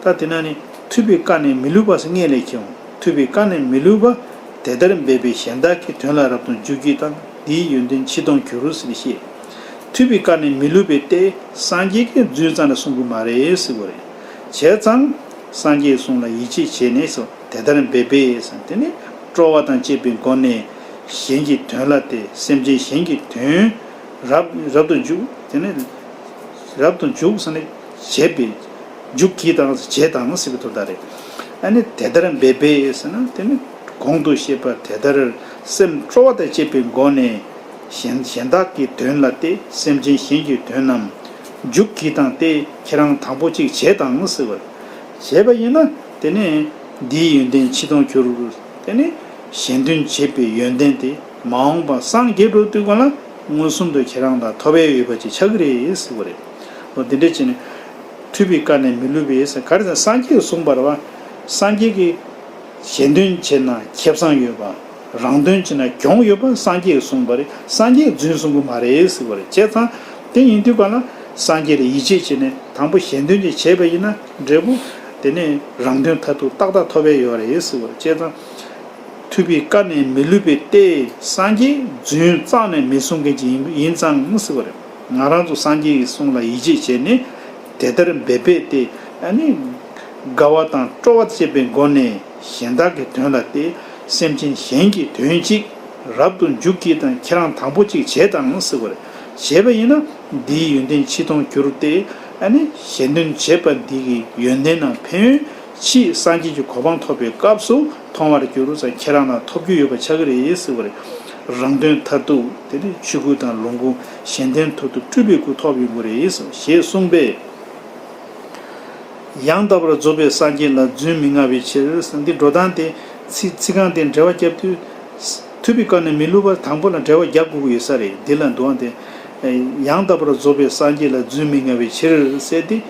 ད་དེ་ན་ནི་ཐུབ་པའི་བཀའ་ནི་མི་བསླུ་བ་ཟེར་སྔོན་ལ་ཁྱེར་འོང་། ཐུབ་པའི་བཀའ་ནི་མི་བསླུ་བ། དེ་ལྟར་འབད་པས་གཞན་དག་གི་དོན་ལ་རབ་ཏུ་འཇུག་བགྱིད་དང་། འདིའི་ཡོན་ཏན་ཕྱིས་མཐོང་འགྱུར་ཟེར་ནས་བཤད། ཐུབ་པའི་བཀའ་ནི་མི་བསླུ་བས་ཏེ། སངས་རྒྱས་ཀྱིས་རྫུན་རྩ་ནས་གསུང་གི་མ་རེད་ཟེར་བ་རེད། བྱས་ཙང་སངས་རྒྱས་གསུང་ལ་ཡིད་ཆེས་བྱས་ནས་སོ། དེ་ལྟར་འབད་པས་ཟེར། དེ་ནི་སྤྲོ་བ་དང་བཅས་པའི་སྒོ་ནས་གཞན་གྱི་དོན་ལ་སྟེ། སེམས་ཅན་གཞན་གྱི་དོན་རབ་རབ་ཏུ་འཇུག། དེ་ནི་རབ་ཏུ་འཇུག་ཟེར་ནས་བྱེད་པའི། འཇུག་བགྱིད་དང་བྱེད་དང་ཟེར་བའི་དོན་དག་རེད། ཨ་ནི་དེ་ལྟར་འབད་པས་ཟེར་ན། དེ་ནི་གོང་དུ་བཤད་པ་དེ་ལྟར་སེམས་སྤྲོ་བ་དང་བཅས་པའི་སྒོ་ནས་གཞན་གཞན་དག་གི་དོན་ལ་སྟེ། སེམས་ཅན་གཞན་གྱི་དོན་རྣམས་འཇུག་བགྱིད་དང་སྟེ། ཁྱེད་རང་དང་པོ་གཅིག་བྱེད་དང་ཟེར་བ། བྱས་པ་ཡིན་ན་དེ་ནི་འདིའི་ཡོན་ཏན་ཕྱིས་མཐོང་འགྱུར། དེ་ནི་གཞན་དོན་བྱེད་པའི་ཡོན་ཏན་དེ་མ་འོངས་པ་སངས་རྒྱས་འགྲོ་དུས་སྒང་ལ་མངོན་སུམ་དུ་ཁྱེད་རང་ལ་ཐོབ་ཡས་ཡོད་པ་ཅིག་ཆགས་ཀྱི་རེད་ཟེར་བ་རེད། འོ་དེ་འདྲ་བྱས་ནས་ཐུབ་པའི་བཀའ་ནི་མི་བསླུ་བས་ཟེར། ག་རེ་ཟེར་ན་སངས་རྒྱས་ཀྱིས་གསུངས་པ་རེད་བ། སངས་རྒྱས་ཀྱིས་གཞན་དོན་བྱས་ན་ཁེ་བཟང་ཡོད་པ། རང་དོན་བྱས་ན་གྱོང་ཡོད་པ་སངས་རྒྱས་ཀྱིས་གསུངས་པ་རེད། སངས་རྒྱས་ཀྱིས་རྫུན་གསུང་གི་མ་རེད་ཟེར་བ་རེད། བྱས་ཙང་དེ་ཡིན་དུས་གང་ལ་སངས་རྒྱས་ལ་ཡིད་ཆེས་བྱས་ནས་དང་པོ་གཞན་དོན་ཅིག་བྱས་པ་ཡིན་ན་འབྲས་བུ་དེ་ནས་རང་དོན་མཐར་ཐུག་ཏག་ཏག་ཐོབ་ཡས་ཡོད་རེད་ཟེར་བ་རེད། བྱས་ཙང་། ཐུབ་པའི་བཀའ་ནི་མི་བསླུ་བས་ཏེ། སངས་རྒྱས་རྫུན་རྩ་ནས་མི་གསུང་མཁན་ཅིག་ཡིན་ཡིན་ཙང་ཟེར་བ་རེད། ང་རང་ཚོ་སངས་རྒྱས་ཀྱི་གསུང་ལ་ཡིད་ཆེས་བྱས་ནས་དེ་ལྟར་འབད་པས་ཏེ། ཨ་ནི་དགའ་བ་དང་སྤྲོ་བ་བཅས་པའི་སྒོ་ནས་གཞན་དག་གི་དོན་ལ་ཏེ། སེམས་ཅན་གཞན་གྱི་དོན་གཅིག་རབ་ཏུ་འཇུག་བགྱིད་དང་། ཁྱེད་རང་དང་པོ་གཅིག་བྱེད་དང་ཟེར་བ་རེད། བྱས་པ་ཡིན་ན་ འདིའི་ཡོན་ཏན་ཕྱིས་མཐོང་གྱུར་ཏེ། ཨ་ནི་གཞན་དོན་བྱེད་པ་འདི་གི་ཡོན་ཏན་ནམ་ཕན་ཡོན་ཕྱིས་སངས་རྒྱས་ཀྱི་གོ་འཕང་ཐོབ་པའི་སྐབས་སུ་མཐོང་བར་འགྱུར་ཟེར། ཁྱེད་རང་ལ་ཐོབ་རྒྱུ་ཡོད་པ་ཆགས་ཀྱི་རེད་ཟེར་བ་རེད། རང་དོན་མཐར་ཐུག་དེ་ནི་ཆོས་སྐུ་དང་ལོངས་སྐུ། གཞན་དོན་མཐར་ཐུག་སྤྲུལ་པའི་སྐུ་ཐོབ་ཡོང་གི་རེད་ཟེར་ཞེས་གསུངས་པས། ཡང་དག་པར་རྫོགས་པའི་སངས་རྒྱས་ལ་རྫུན་མི་མངའ་བའི་ཕྱིར། འདི་འགྲོ་སྟངས་དེ་ཚིག་ཚིག་རྐང་དེ་འགྲེལ་བ་བརྒྱབ་དུས། ཐུབ་པའི་བཀའ་ནི་མི་བསླུ་བ། དང་པོ་ལ་འགྲེལ་བ་རྒྱག་དགོས་ཀྱི་ཡོད་ས་རེད། འདི་ལ་འདུག་ཨང་དེ། ཡང་དག་པར་རྫོགས་པའི་སངས་རྒྱས་ལ་རྫུན་མི་མངའ་བའི་ཕྱིར་ཟེར་ཏེ།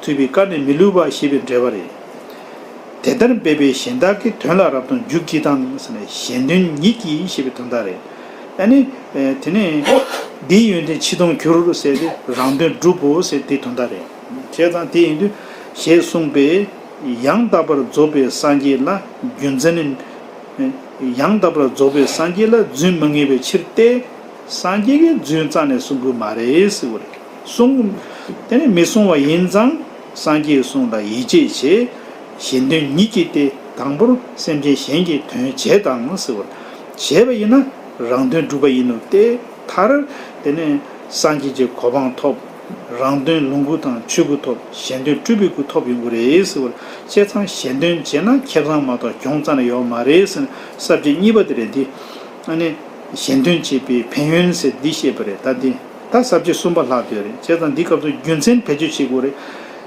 ཐུབ་པའི་བཀའ་ནི་མི་བསླུ་བ་ཞེས་པའི་འགྲེལ་པ་རེད། དེ་ལྟར་འབད་པས་གཞན་དག་གི་དོན་ལ་རབ་དང་རྒྱུ་གཅིག་དང་ཟེར་ནས། གཞན་དོན་ཉིད་ཀྱིས་ཞེས་པའི་དོན་དག་རེད། ཨ་ནི། དེ་ནས་འདིའི་ཡོན་ཏན་ཕྱིས་མཐོང་གྱུར་ཟེར་ཏེ་རང་དོན་སྒྲུབ་བོ་ཟེར་དེའི་དོན་དག་རེད། བྱས་ཙང་དེ་ཡིན་དུས་ཞེས་གསུངས་པས། ཡང་དག་པར་རྫོགས་པའི་སངས་རྒྱས་ལ་རྒྱུ་མཚན་ནི། ཡང་དག་པར་རྫོགས་པའི་སངས་རྒྱས་ལ་རྫུན་མི་ངེས་པའི་ཕྱིར་ཏེ། སངས་རྒྱས་ཀྱིས་རྫུན་རྩ་ནས་གསུང་གི་མ་རེད་ཟེར་བ་རེད། གསུང་། དེ་ནི་མི་གསུང་བ་ཡིན་ཙང་སངས་རྒྱས་གསུང་ལ་ཡིད་ཆེས་བྱེད། གཞན་དོན་ཉིད་ཀྱིས་ཏེ། དང་པོར་སེམས་ཅན་གཞན་གྱི་དོན་བྱེད་དང་ཟེར་བ་རེད། བྱས་པ་ཡིན་ན་རང་དོན་སྒྲུབ་པ་ཡིན་ནོ་སྟེ། མཐར་དེ་ནས་སངས་རྒྱས་ཀྱི་གོ་འཕང་ཐོབ། རང་དོན་ལོངས་སྐུ་དང་ཆོས་སྐུ་ཐོབ། གཞན་དོན་སྤྲུལ་པའི་སྐུ་ཐོབ་ཡོང་གི་རེད་ཟེར་བ་རེད། བྱས་ཙང་གཞན་དོན་བྱས་ན་ཁེ་བཟང་མ་གཏོགས་གྱོང་རྩ་ནས་ཡོད་མ་རེད་ཟེར་ནས་ས་བཅད་གཉིས་པ་དེ་རེད་འདི། ཨ་ནི་གཞན་དོན་བྱེད་པའི་ཕན་ཡོན་ཟེར་འདི་བཤད་པ་རེད། ད་འདི་ད་ས་བཅད་གསུམ་པ་ལྷག་བསྡད་རེད། བྱས་ཙང་འདི་སྐབས་སུ་རྒྱུ་མཚན་བེད་སྤྱོད་བྱེད་དགོས་རེད།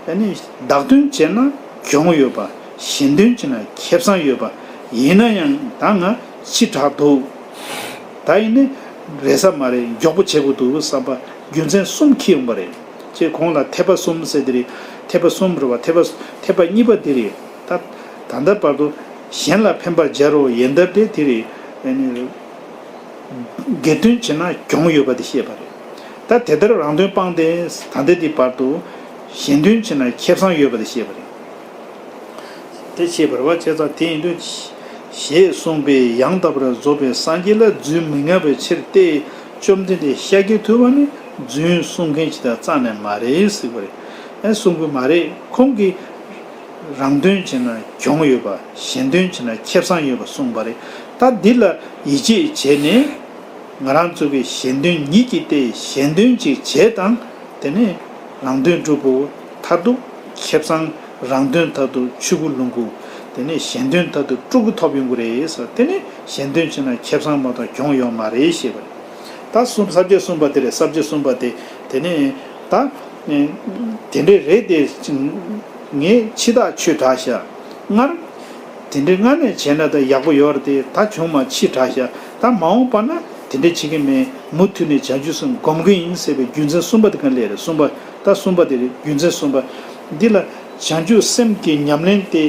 ཨ་ནི་བདག་དོན་བྱས་ན་གྱོང་ཡོད་པ། གཞན་དོན་བྱས་ན་ཁེ་བཟང་ཡོད་པ། ཡིན་ན་ཡང་ད་ང་ཕྱི་དྲགས་འདུག་ད་ཡིན་ནི་རེད་ས་མ་རེད། མགྱོགས་པོ་བྱེད་དགོས་འདུག་བསམ་པ་རྒྱུ་མཚན་གསུམ་འཁྱེར་ཡོང་པ་རེད། ཅེས་གོང་ལ་འཐད་པ་གསུམ་ཟེར་དེ་རེད། འཐད་པ་གསུམ་རེད་བ། འཐད་པ་འཐད་པ་གཉིས་པ་དེ་རེད། ད་ད་ལྟ་བར་དུ་གཞན་ལ་ཕན་པར་སྦྱར་རོ་ཡན་དར་དེ་དེ་རེད། ཨ་ནི་སྒེར་དོན་བྱས་ན་གྱོང་ཡོད་པ་དེ་བཤད་པ་རེད། ད་དེ་ལྟར་རང་དོན་སྤངས་ཏེ་ད་ལྟ་དེ་བར་དུ་གཞན་དོན་བྱས་ན་ཁེ་བཟང་ཡོད་པ་དེ་བཤད་པ་རེད། དེ་བཤད་པར་བ་བྱས་ཙང་དེ་ཡིན་དུས། ཞེས་གསུངས་པས་ཡང་དག་པར་རྫོགས་པའི་སངས་རྒྱས་ལ་རྫུན་མི་མངའ་བའི་ཕྱིར་ཏེ། བཅོམ་ལྡན་འདས་ཤཱཀྱ་ཐུབ་པ་ནི་རྫུན་གསུང་མཁན་ཞིག་དང་རྩ་ནས་མ་རེད་ཟེར་བ་རེད། ཨེ་གསུང་གི་མ་རེད། ཁོང་གིས་རང་དོན་བྱས་ན་གྱོང་ཡོད་པ། གཞན་དོན་བྱས་ན་ཁེ་བཟང་ཡོད་པ་གསུངས་པ་རེད། ད་འདི་ལ་ཡིད་ཆེས་བྱས་ནས། ང་རང་ཚོ་གི་གཞན་དོན་ཉིད་ཀྱིས་ཏེ་གཞན་དོན་ཅིག་བྱེད་དང་། དེ་ནས་རང་དོན་སྒྲུབ་པོ་མཐར་ཐུག་ཁེ་བཟང་། རང་དོན་མཐར་ཐུག་ཆོས་སྐུ་ལོངས་སྐུ། དེ་ནས་གཞན་དོན་མཐར་ཐུག་སྤྲུལ་སྐུ་ཐོབ་ཡོང་གི་རེད་ཟེར། དེ་ནས་གཞན་དོན་བྱས་ན་ཁེ་བཟང་མ་གཏོགས་གྱོང་ཡོད་མ་རེད་ཞེས་པ་རེད། ད་གསུམ་ས་བཅད་གསུམ་པ་དེ་རེད། ས་བཅད་གསུམ་པ་དེ་དེ་ནས་ད་དེ་འདྲས་རེད་དེ། ངས་ཕྱི་ཐག་ཆོད་དྲགས་ཤག་སྔར། དེ་འདྲའི་སྔ་ནས་བྱས་ན་ད་ཡག་པོ་ཡོད་རེད་དེ། ད་བྱུང་མ་ཕྱི་དྲགས་ཤག་ད་མ་འོངས་པ་ན་དེ་འདྲ་བྱེད་ཀྱི་མེད། མུ་མཐུད་ནས་བྱང་ཆུབ་སེམས་སྒོམ་གྱི་ཡིན་ཟེར་བའི་རྒྱུ་མཚན་གསུམ་པ་དེ་ག་ལས་རེད། གསུམ་པ་ད་གསུམ་པ་དེ་རེད། རྒྱུ་མཚན་གསུམ་པ་འདི་ལ་བྱང་ཆུབ་སེམས་ཀྱི་ཉམས་ལེན་དེ་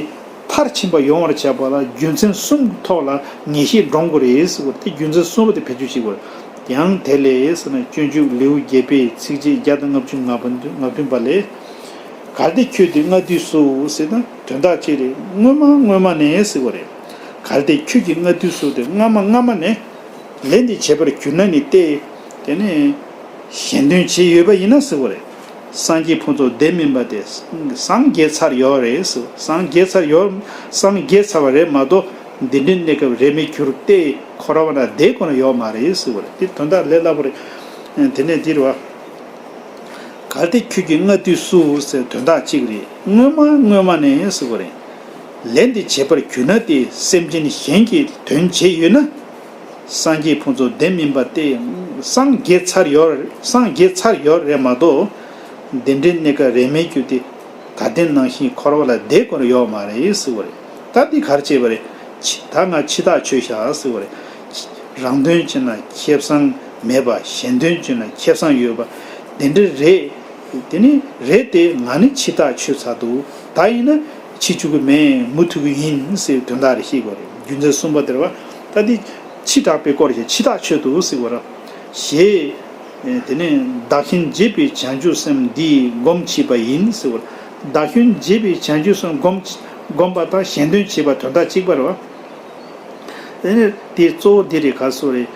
མཐར་ཕྱིན་པ་ཡོང་བར་བྱ་བ་ལ་རྒྱུ་མཚན་གསུམ་གྱི་ཐོག་ལ་ངེས་ཤེས་འདྲོངས་དགོས་རེད་ཟེར་བ་དེ་རྒྱུ་མཚན་གསུམ་པ་དེ་བེད་སྤྱོད་བྱེད་དགོས་རེད། ཡང་དེ་ལས་ཟེར་ན་སྤྱོད་འཇུག་ལེའུ་བརྒྱད་པའི་ཚིགས་བཅད་བརྒྱ་དང་ལྔ་བཅུ་ང་བདུན་པ་ལས། གལ་ཏེ་ཁྱོད་ཀྱིས་སྔ་དུས་སུ་ཟེར་ན་དོན་དག་ཅིག་རེད། སྔོན་མ་སྔོན་མ་ནས་ཟེར་བ་རེད། གལ་ཏེ་ཁྱོད་ཀྱིས་སྔ་དུས་སུ་དེ་སྔ་མ་སྔ་མ་ནས་ལས་འདི་བྱེད་པར་གྱུར་ན་ནི་སྟེ། དེ་ནས་གཞན་དོན་བྱས་ཡོད་པ་ཡིན་ན་ཟེར་བ་རེད། སངས་རྒྱས་ཕུན་ཚོགས་དེ་མིན་པ་སྟེ། སངས་རྒྱས་ཚར་ཡོད་རེད་ཟེར། སངས་རྒྱས་ཚར་ཡོད། སངས་རྒྱས་ཚར་བ་རེད་མ་གཏོགས་འདི་འདྲའི་གནས་སྐབས་རེ་མེད་གྱུར་ཏེ། འཁོར་བ་ན་བསྡད་དགོས་ན་ཡོད་མ་རེད་ཟེར་བ་རེད། དེ་དོན་དག་ལས་སླ་པོ་རེད། དེ་ནས་འདིར་བ། གལ་ཏེ་ཁྱོད་ཀྱིས་སྔ་དུས་སུ་ཟེར་དོན་དག་གཅིག་རེད། སྔོན་མ་སྔོན་མ་ནས་ཟེར་བ་རེད། ལས་འདི་བྱེད་པར་གྱུར་ན་སྟེ་སེམས་ཅན་གཞན་གྱི་དོན་བྱས་ཡོད་ན། སངས་རྒྱས་ཕུན་ཚོགས་དེ་མིན་པ་སྟེ། སངས་རྒྱས་ཚར་ཡོད། སངས་རྒྱས་ཚར་ཡོད་རེད་མ་གཏོགས། འདི་འདྲའི་གནས་སྐབས་རེ་མེད་གྱུར་ཏེ། ད་ལྟའི་ནང་བཞིན་འཁོར་བ་ལ་བསྡད་དགོས་ཡོད་མ་རེད་ཟེར་བ་རེད། ད་འདི་ག་རེ་བྱས་པ་རེད། ཕྱི་ད་ང་ཕྱི་ཐག་ཆོད་བཞག་ཟེར་བ་རེད། རང་དོན་བྱས་ན་ཁེ་བཟང་མེད་པ། གཞན་དོན་བྱས་ན་ཁེ་བཟང་ཡོད་པ། དེ་འདྲ་རེད། དེ་ནི་རེད་དེ་ང་ནི་ཕྱི་ཐག་ཆོད་ཚར་འདུག་ད་ཡིན་ན་ཕྱི་བཅུག་གི་མེད། མུ་མཐུད་ཀྱི་ཡིན་ཟེར་དོན་དག་རེ་ཤེས་དགོས་རེད། རྒྱུ་མཚན་གསུམ་པ་དེར་བ། ད་འདི་ཕྱི་དྲགས་པའི་སྐོར་ཞིག་ཕྱི་ཐག་ཆོད་འདུག་ཟེར་བ་རེད། ཞེས། དེ་ནས་བདག་གཞན་བརྗེ་བའི་བྱང་ཆུབ་སེམས་འདི་སྒོམ་བྱས་པ་ཡིན་ཟེར་བ། བདག་གཞན་བརྗེ་བའི་བྱང་ཆུབ་སེམས་སྒོམ་སྒོམ་པ་དང་གཞན་དོན་བྱེད་པ་དོན་དག་གཅིག་པ་རེད་བ། དེ་ནས་དེ་གཙོ་བོ་འདི་རེད། ག་སོ་རེད།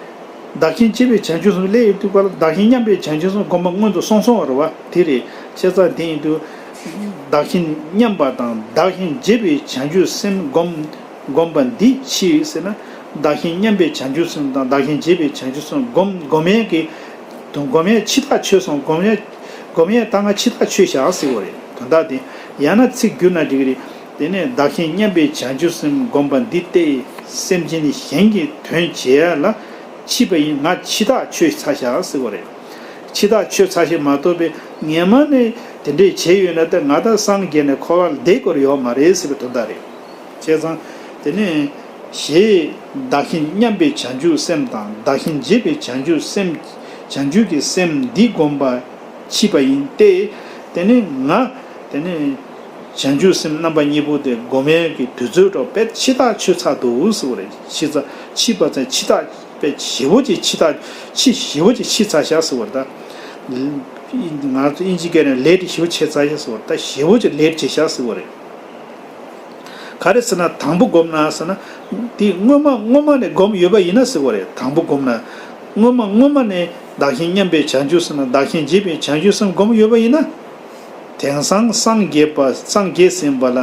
བདག་གཞན་བརྗེ་བའི་བྱང་ཆུབ་སེམས་སླེབས་ཡོང་དུས་སྐབས་ལ་བདག་གཞན་མཉམ་པའི་བྱང་ཆུབ་སེམས་སྒོམ་པ་སྔོན་དུ་སོང་སོང་བ་རེད་བ། དེ་རེད། བྱས་ཙང་དེ་ཡིན་དུས། བདག་གཞན་མཉམ་པ་དང་བདག་གཞན་བརྗེ་བའི་བྱང་ཆུབ་སེམས་སྒོམ་སྒོམ་པ་འདི་ཅི་ཡིན་ཟེར་ན། བདག་གཞན་མཉམ་པའི་བྱང་ཆུབ་སེམས་དང་བདག་གཞན་བརྗེ་བའི་བྱང་ཆུབ་སེམས་སྒོམ་སྒོམ་ཡས་ཀྱི་ དུ་སྒོམ་ཡས་ཕྱི་ཐག་ཆོད་སོང་། སྒོམ་ཡས་སྒོམ་ཡས་ད་ང་ཕྱི་ཐག་ཆོད་བཞག་ཟེར་བ་རེད། དོན་དག་དེ་ཡང་ན་ཚིག་བསྒྱུར་ན་འགྲིག་གི་རེད། དེ་ནས་བདག་གཞན་མཉམ་པའི་བྱང་ཆུབ་སེམས་བསྒོམ་པ་འདི་སྟེ་སེམས་ཅན་གཞན་གྱི་དོན་བྱེད་ཡ་ལ་མཆིས་པ་ཡིན། ང་ཕྱི་ཐག་ཆོད་ཚར་བཞག་ཟེར་བ་རེད། ཕྱི་ཐག་ཆོད་ཚར་ཞིག་མ་གཏོགས་པའི་ངས་མ་ནས་དེ་འདྲས་བྱས་ཡོད་ན་ད་ང་ད་སངས་རྒྱས་ནས་འཁོར་བ་ལ་བསྡད་དགོས་ཡོད་མ་རེད་ཟེར་བའི་དོན་དག་རེད། བྱས་ཙང་དེ་ནས་ཞེས་བདག་གཞན་མཉམ་པའི་བྱང་ཆུབ་སེམས་དང་བདག་གཞན་བརྗེ་བའི་བྱང་ཆུབ་སེམས། བྱང་ཆུབ་ཀྱི་སེམས་འདི་བསྒོམ་པ་མཆིས་པ་ཡིན་ཏེ། དེ་ནས་ང་དེ་ནས་བྱང་ཆུབ་སེམས་རྣམ་པ་གཉིས་པོ་དེ་བསྒོམ་ཡས་ཀྱི་དུས་ཚོད་འགྲོ་དཔེ་ཕྱི་ཐག་ཆོད་ཚར་འདུག་ཟེར་བ་རེད། ཕྱི་ཚ་ཕྱི་པ་ཚ་ཕྱི་ཐག་དཔེ་ཞེ་བོ་ཅིག་ཕྱི་ཐག་ཕྱི་ཞེ་བོ་ཅིག་ཕྱི་ཚར་བཞག་ཟེར་བ་རེད། ད་ང་ཚོ་ཨིན་ཇི་སྐད་ནས་ལེ་ཊི་ཞེ་བོ་ཆེ་ཚར་བཞག་ཟེར་བ་རེད། ད་ཞེ་བོ་ཅིག་ལེ་ཊི་བྱས་བཞག་ཟེར་བ་རེད། ག་རེ་ཟེར་ན་དང་པོ་བསྒོམ་ན་ཟེར་ན། དེ་སྔོན་མ་སྔོན་མ་ནས་བསྒོམ་ཡོད་པ་ཡིན་ན་ཟེར་བ་རེད། དང་པོ་བསྒོམ་ན། སྔོན་མ་སྔོན་མ་ནས་བདག་གཞན་མཉམ་པའི་བྱང་ཆུབ་སེམས་དང་བདག་གཞན་བརྗེ་བའི་བྱང་ཆུབ་སེམས་བསྒོམ་ཡོད་པ་ཡིན་ན། དེང་སང་སངས་རྒྱས་པ་སངས་རྒྱས་ཟིན་པ་ལ་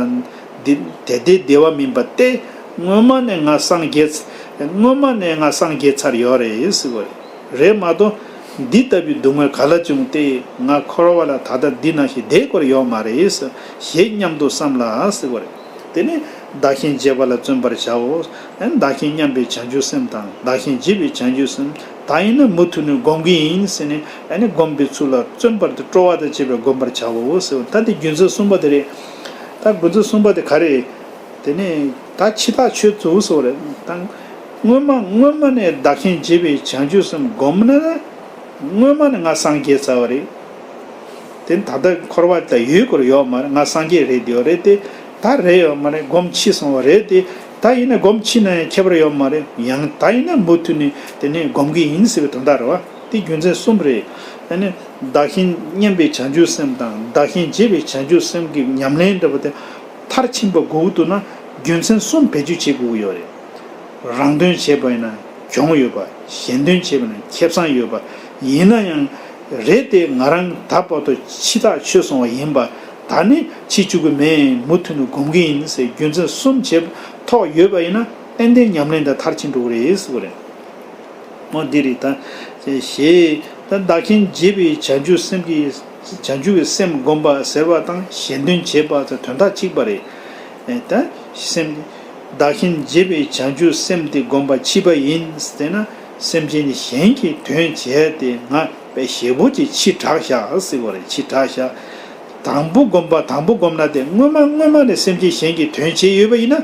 འདི་དེ་ལྟའི་བདེ་བ་མིན་པ་སྟེ། སྔོན་མ་ནས་ང་སངས་རྒྱས། སྔོན་མ་ནས་ང་སངས་རྒྱས་ཚར་ཡོད་རེད་ཟེར་བ་རེད། རེད་མ་གཏོགས། འདི་ལྟ་བུའི་སྡུག་བསྔལ་ག་ལ་བྱུང་སྟེ་ང་འཁོར་བ་ལ་ད་ལྟ་འདི་ནང་བཞིན་བསྡད་དགོས་ཡོད་མ་རེད་ཞེས་སྙམ་དུ་བསམ་ལ་ཟེར་བ་རེད། དེ་ནས་བདག་གཞན་བརྗེ་བ་ལ་བརྩོན་པར་བྱའོ། བདག་གཞན་མཉམ་པའི་བྱང་ཆུབ་སེམས་དང་བདག་གཞན་བརྗེ་བའི་བྱང་ཆུབ་སེམས་ད་ཡིན་ན་མུ་མཐུད་ནས་སྒོམ་གྱི་ཡིན་ཟེར་ནས་ཨ་ནི་སྒོམ་པའི་ཚུལ་ལ་བརྩོན་པར་དུ་སྤྲོ་བ་དང་བཅས་པས་སྒོམ་པར་བྱའོ་ཟེར་བ། ད་འདི་རྒྱུ་མཚན་གསུམ་པ་དེ་རེད། ད་རྒྱུ་མཚན་གསུམ་པ་དེ་ག་རེ་རེད། དེ་ནས་ད་ཕྱི་ཐག་ཆོད་ཚུལ་སོགས་རེད། ད་སྔོན་མ་སྔོན་མ་ནས་བདག་གཞན་བརྗེ་བའི་བྱང་ཆུབ་སེམས་བསྒོམས་ན། སྔོན་མ་ནས་ང་སངས་རྒྱས་ཚར་བ་རེད། དེ་ད་ལྟ་འཁོར་བ་ད་ཡོད་དགོས་ཡོད་མ་རེད། ང་སངས་རྒྱས་རེད་ཡོད་རེད་དེ། ད་རེད་ཡོད་མ་རེད། སྒོམ་ཕྱིས་སོང་བ་རེད་དེ། ད་ཡིན་ན་སྒོམ་ཕྱིས་ན་ཡང་ཁྱད་པར་ཡོད་མ་རེད། ཡང་ད་ཡིན་ན་མུ་མཐུད་ནས་དེ་ནས་སྒོམ་གྱི་ཡིན་ཟེར་བའི་དོན་དག་རེད་བ། དེ་རྒྱུ་མཚན་གསུམ་རེད། ཨ་ནི་བདག་གཞན་མཉམ་པའི་བྱང་ཆུབ་སེམས་དང་བདག་གཞན་བརྗེ་བའི་བྱང་ཆུབ་སེམས་ཀྱི་ཉམས་ལེན་འདྲ་པོ་དེ་མཐར་ཕྱིན་པ་དགོས་འདུག་ན་རྒྱུ་མཚན་གསུམ་བེད་སྤྱོད་བྱེད་དགོས་ཀྱི་ཡོད་རེད། རང་དོན་བྱས་པ་ཡིན་ན་གྱོང་ཡོད་པ། གཞན་དོན་བྱས་པ་ཡིན་ན་ཁེ་བཟང་ཡོད་པ། ཡིན་ན་ཡང་རེད་དེ་ང་རང་ད་བར་དུ་ཕྱི་ཐག་ཆོད་སོང་བ་ཡིན་པ། ད་ནི་ཕྱི་བཅུག་གི་མེད། མུ་མཐུད་ནས་སྒོམ་གྱི་ཡིན་ཟེར་རྒྱུ་མཚན་གསུམ་བྱས་ཐོག་ཡོད་པ་ཡིན་ན་ཏན་ཏན་ཉམས་ལེན་དང་མཐར་ཕྱིན་འགྲོ་གི་རེད་ཟེར་བ་རེད། འོ་འདི་རེད་ད། ཞེས་ད་བདག་གཞན་བརྗེ་བའི་བྱང་ཆུབ་སེམས་ཀྱི་བྱང་ཆུབ་ཀྱི་སེམས་བསྒོམ་པ་ཟེར་བ་དང་གཞན་དོན་བྱེད་པ་ཟེར་དོན་དག་གཅིག་པ་རེད། ད་སེམས་བདག་གཞན་བརྗེ་བའི་བྱང་ཆུབ་སེམས་དེ་བསྒོམ་པ་མཆིས་པ་ཡིན་ཟེར་ན་སེམས་ཅན་གཞན་གྱི་དོན་བྱས་ཏེ་ང་དཔེ་ཞེ་པོ་ཅིག་ཕྱི་དྲགས་བཞག་ཟེར་བ་རེད། ཕྱི་དྲགས་བཞག་དང་པོ་བསྒོམ་པ་དང་པོ་བསྒོམ་ན་དེ་སྔོན་མ་སྔོན་མ་ནས་སེམས་ཅན་གཞན་གྱི་དོན་བྱས་ཡོད་པ་ཡིན་ན།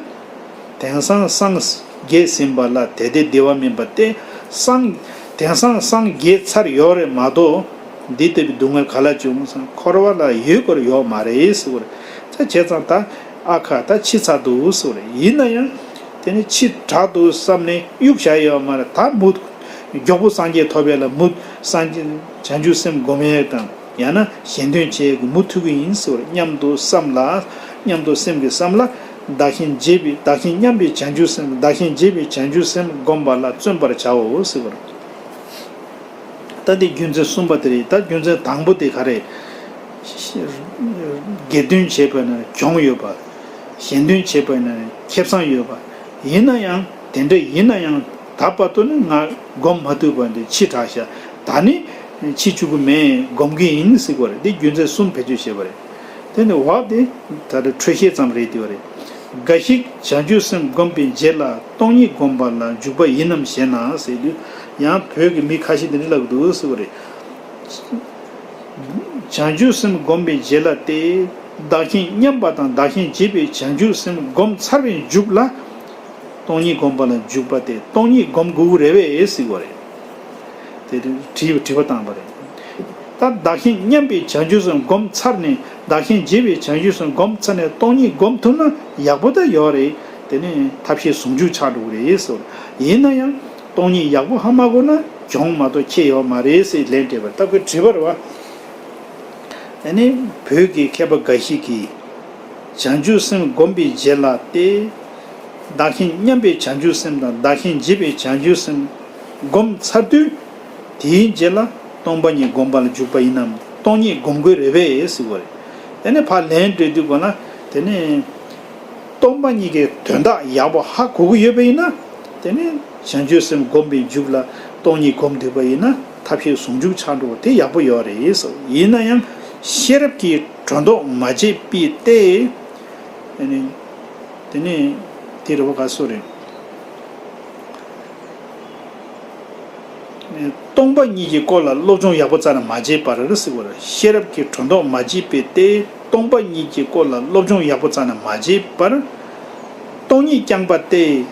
དེང་སང་སངས་རྒྱས་ཟིན་པ་ལ་དེ་སྟེ་བདེ་བ་མིན་པ་སྟེ། སངས་དེང་སང་སངས་རྒྱས་ཚར་ཡོད་རེད་མ་གཏོགས། འདི་ལྟ་བུའི་སྡུག་བསྔལ་ག་ལ་བྱུང་སང་འཁོར་བ་ལ་ཡོད་དགོས་ཡོད་མ་རེད་ཟེར་བ་རེད། ད་བྱས་ཙང་ད་ཨ་ཁ་ད་ཕྱི་ཚར་འདུག་ཟེར་བ་རེད། ཡིན་ན་ཡང་དེ་ནི་ཕྱི་དྲགས་འདུག་བསམ་ནས་གཡུག་བཞག་ཡོད་མ་རེད། ད་མུ་མགྱོགས་པོ་སངས་རྒྱས་ཐོབ་ཡས་ལ་མུ་སངས་རྒྱས་བྱང་ཆུབ་སེམས་སྒོམ་ཡས་དང་། ཡང་ན་གཞན་དོན་བྱེད་དགོས་མུ་མཐུད་ཀྱི་ཡིན་ཟེར་བར་སྙམ་དུ་བསམ་ལ། སྙམ་དུ་སེམས་ཀྱིས་བསམ་ལ། བདག་གཞན་བརྗེ་བའི་བདག་གཞན་མཉམ་པའི་བྱང་ཆུབ་སེམས། བདག་གཞན་བརྗེ་བའི་བྱང་ཆུབ་སེམས་བསྒོམ་པ་ལ་བརྩོན་པར་བྱའོ་ཟེར་བར། ད་འདི་རྒྱུ་མཚན་གསུམ་པ་དེ་རེད། ད་རྒྱུ་མཚན་དང་པོ་དེ་ག་རེ། སྒེར་དོན་བྱེད་པ་ན་གྱོང་ཡོད་པ། གཞན་དོན་བྱེད་པ་ན་ཁེ་བཟང་ཡོད་པ། ཡིན་ན་ཡང་དེ་འདྲ་ཡིན་ན་ཡང་ད་བར་དུ་ནི་ང་སྒོམ་མ་ཐུབ་པ་འདི་ཕྱི་དྲགས་ཤག་ད་ནི་ཕྱི་བཅུག་གི་མེད། སྒོམ་གི་ཡིན་ཟེར་བ་རེད། འདི་རྒྱུ་མཚན་གསུམ་བེད་སྤྱོད་བྱས་པ་རེད། དེ་ནི་འོག་དེ་ད་ལྟ་འཕྲོས་བཤད་ཙམ་རེད་དེ་བ་རེད། འགའ་ཞིག་བྱང་ཆུབ་སེམས་བསྒོམས་པའི་རྗེས་ལ་སྟོང་ཉིད་བསྒོམ་པ་ལ་འཇུག་པ་ཡིན་ནམ་ཞེ་ན་ཟེར་དུས་ཡང་བོད་ཀྱི་མི་ཁ་ཤས་འདི་འདྲ་ལབ་འདུག་ཟེར་བ་རེད། བྱང་ཆུབ་སེམས་བསྒོམས་པའི་རྗེས་ལ་སྟེ། བདག་གཞན་མཉམ་པ་དང་བདག་གཞན་བརྗེ་བའི་བྱང་ཆུབ་སེམས་བསྒོམས་ཚར་བའི་མཇུག་ལ། སྟོང་ཉིད་བསྒོམ་པ་ལ་འཇུག་པ་སྟེ་སྟོང་ཉིད་བསྒོམ་དགོས་ཀྱི་རེད་པས་ཟེར་བ་རེད། དེ་དྲི་དྲི་བ་བཏང་བ་རེད། ད་བདག་གཞན་མཉམ་པའི་བྱང་ཆུབ་སེམས་བསྒོམས་ཚར་ནས་བདག་གཞན་བརྗེ་བའི་བྱང་ཆུབ་སེམས་བསྒོམས་ཚར་ནས་སྟོང་ཉིད་བསྒོམ་ཐུབ་ན་ཡག་པོ་ད་ཡོད་རེད། དེ་ནས་ཐབས་ཤེས་ཟུང་འཇུག་ཆགས་འགྲོ་གི་རེད་ཟེར་བ་རེད། ཡིན་ན་ཡང་། སྟོང་ཉིད་ཡག་པོ་ཧ་མ་གོ་ན་གྱོང་མ་གཏོགས་ཁྱད་ཡོད་མ་རེད་ཟེར་ལན་སྤྲད་པ་ལྟ་བུའི་དྲི་བ་རེད་བ། ཨ་ནི་བོད་ཀྱི་མཁས་པ་འགའ་ཞིག་གིས་བྱང་ཆུབ་སེམས་བསྒོམས་པའི་རྗེས་ལ་སྟེ། བདག་གཞན་མཉམ་པའི་བྱང་ཆུབ་སེམས་དང་བདག་གཞན་བརྗེ་བའི་བྱང་ཆུབ་སེམས་བསྒོམས་ཚར་དུས། དེའི་རྗེས་ལ་སྟོང་པ་ཉིད་བསྒོམ་པ་ལ་འཇུག་པ་ཡིན་ནམ་སྟོང་ཉིད་བསྒོམ་དགོས་རེད་པས་ཟེར་བ་རེད། ཨ་ནི་ཕར་ལན་སྤྲད་དུས་གོ་ན་དེ་ནི། སྟོང་པ་ཉིད་ཀྱི་དོན་དག་ཡག་པོ་ཧ་གོ་གི་ཡོད་པ་ཡིན་ན། དེ་ནི་བྱང་ཆུབ་སེམས་བསྒོམས་པའི་མཇུག་ལ་སྟོང་ཉིད་བསྒོམ་ཐུབ་པ་ཡིན་ན། ཐབས་ཤེས་ཟུང་འཇུག་ཆགས་འགྲོ་བ་དེ་ཡག་པོ་ཡོད་རེད་ཟེར། ཡིན་ན་ཡང་ཤེས་རབ་ཀྱིས་སྒྲོ་འདོགས་མ་བཅད་པའི་ལྟས། དེ་ནི་དེ་ནི་དེ་རེད་བ། ག་སོ་རེད། སྟོང་པ་ཉིད་ཀྱི་སྐོར་ལ་སློབ་སྦྱོང་ཡག་པོ་རྩ་ནས་མ་བྱས་པར་ཟེར་བ་རེད། ཤེས་རབ་ཀྱིས་སྒྲོ་འདོགས་མ་བཅད་པའི་ལྟས། སྟོང་པ་ཉིད་ཀྱི་སྐོར་ལ་སློབ་སྦྱོང་ཡག་པོ་རྩ་ནས་མ་བྱས་པར། སྟོང་ཉིད་རྐྱང་པ་སྟེ།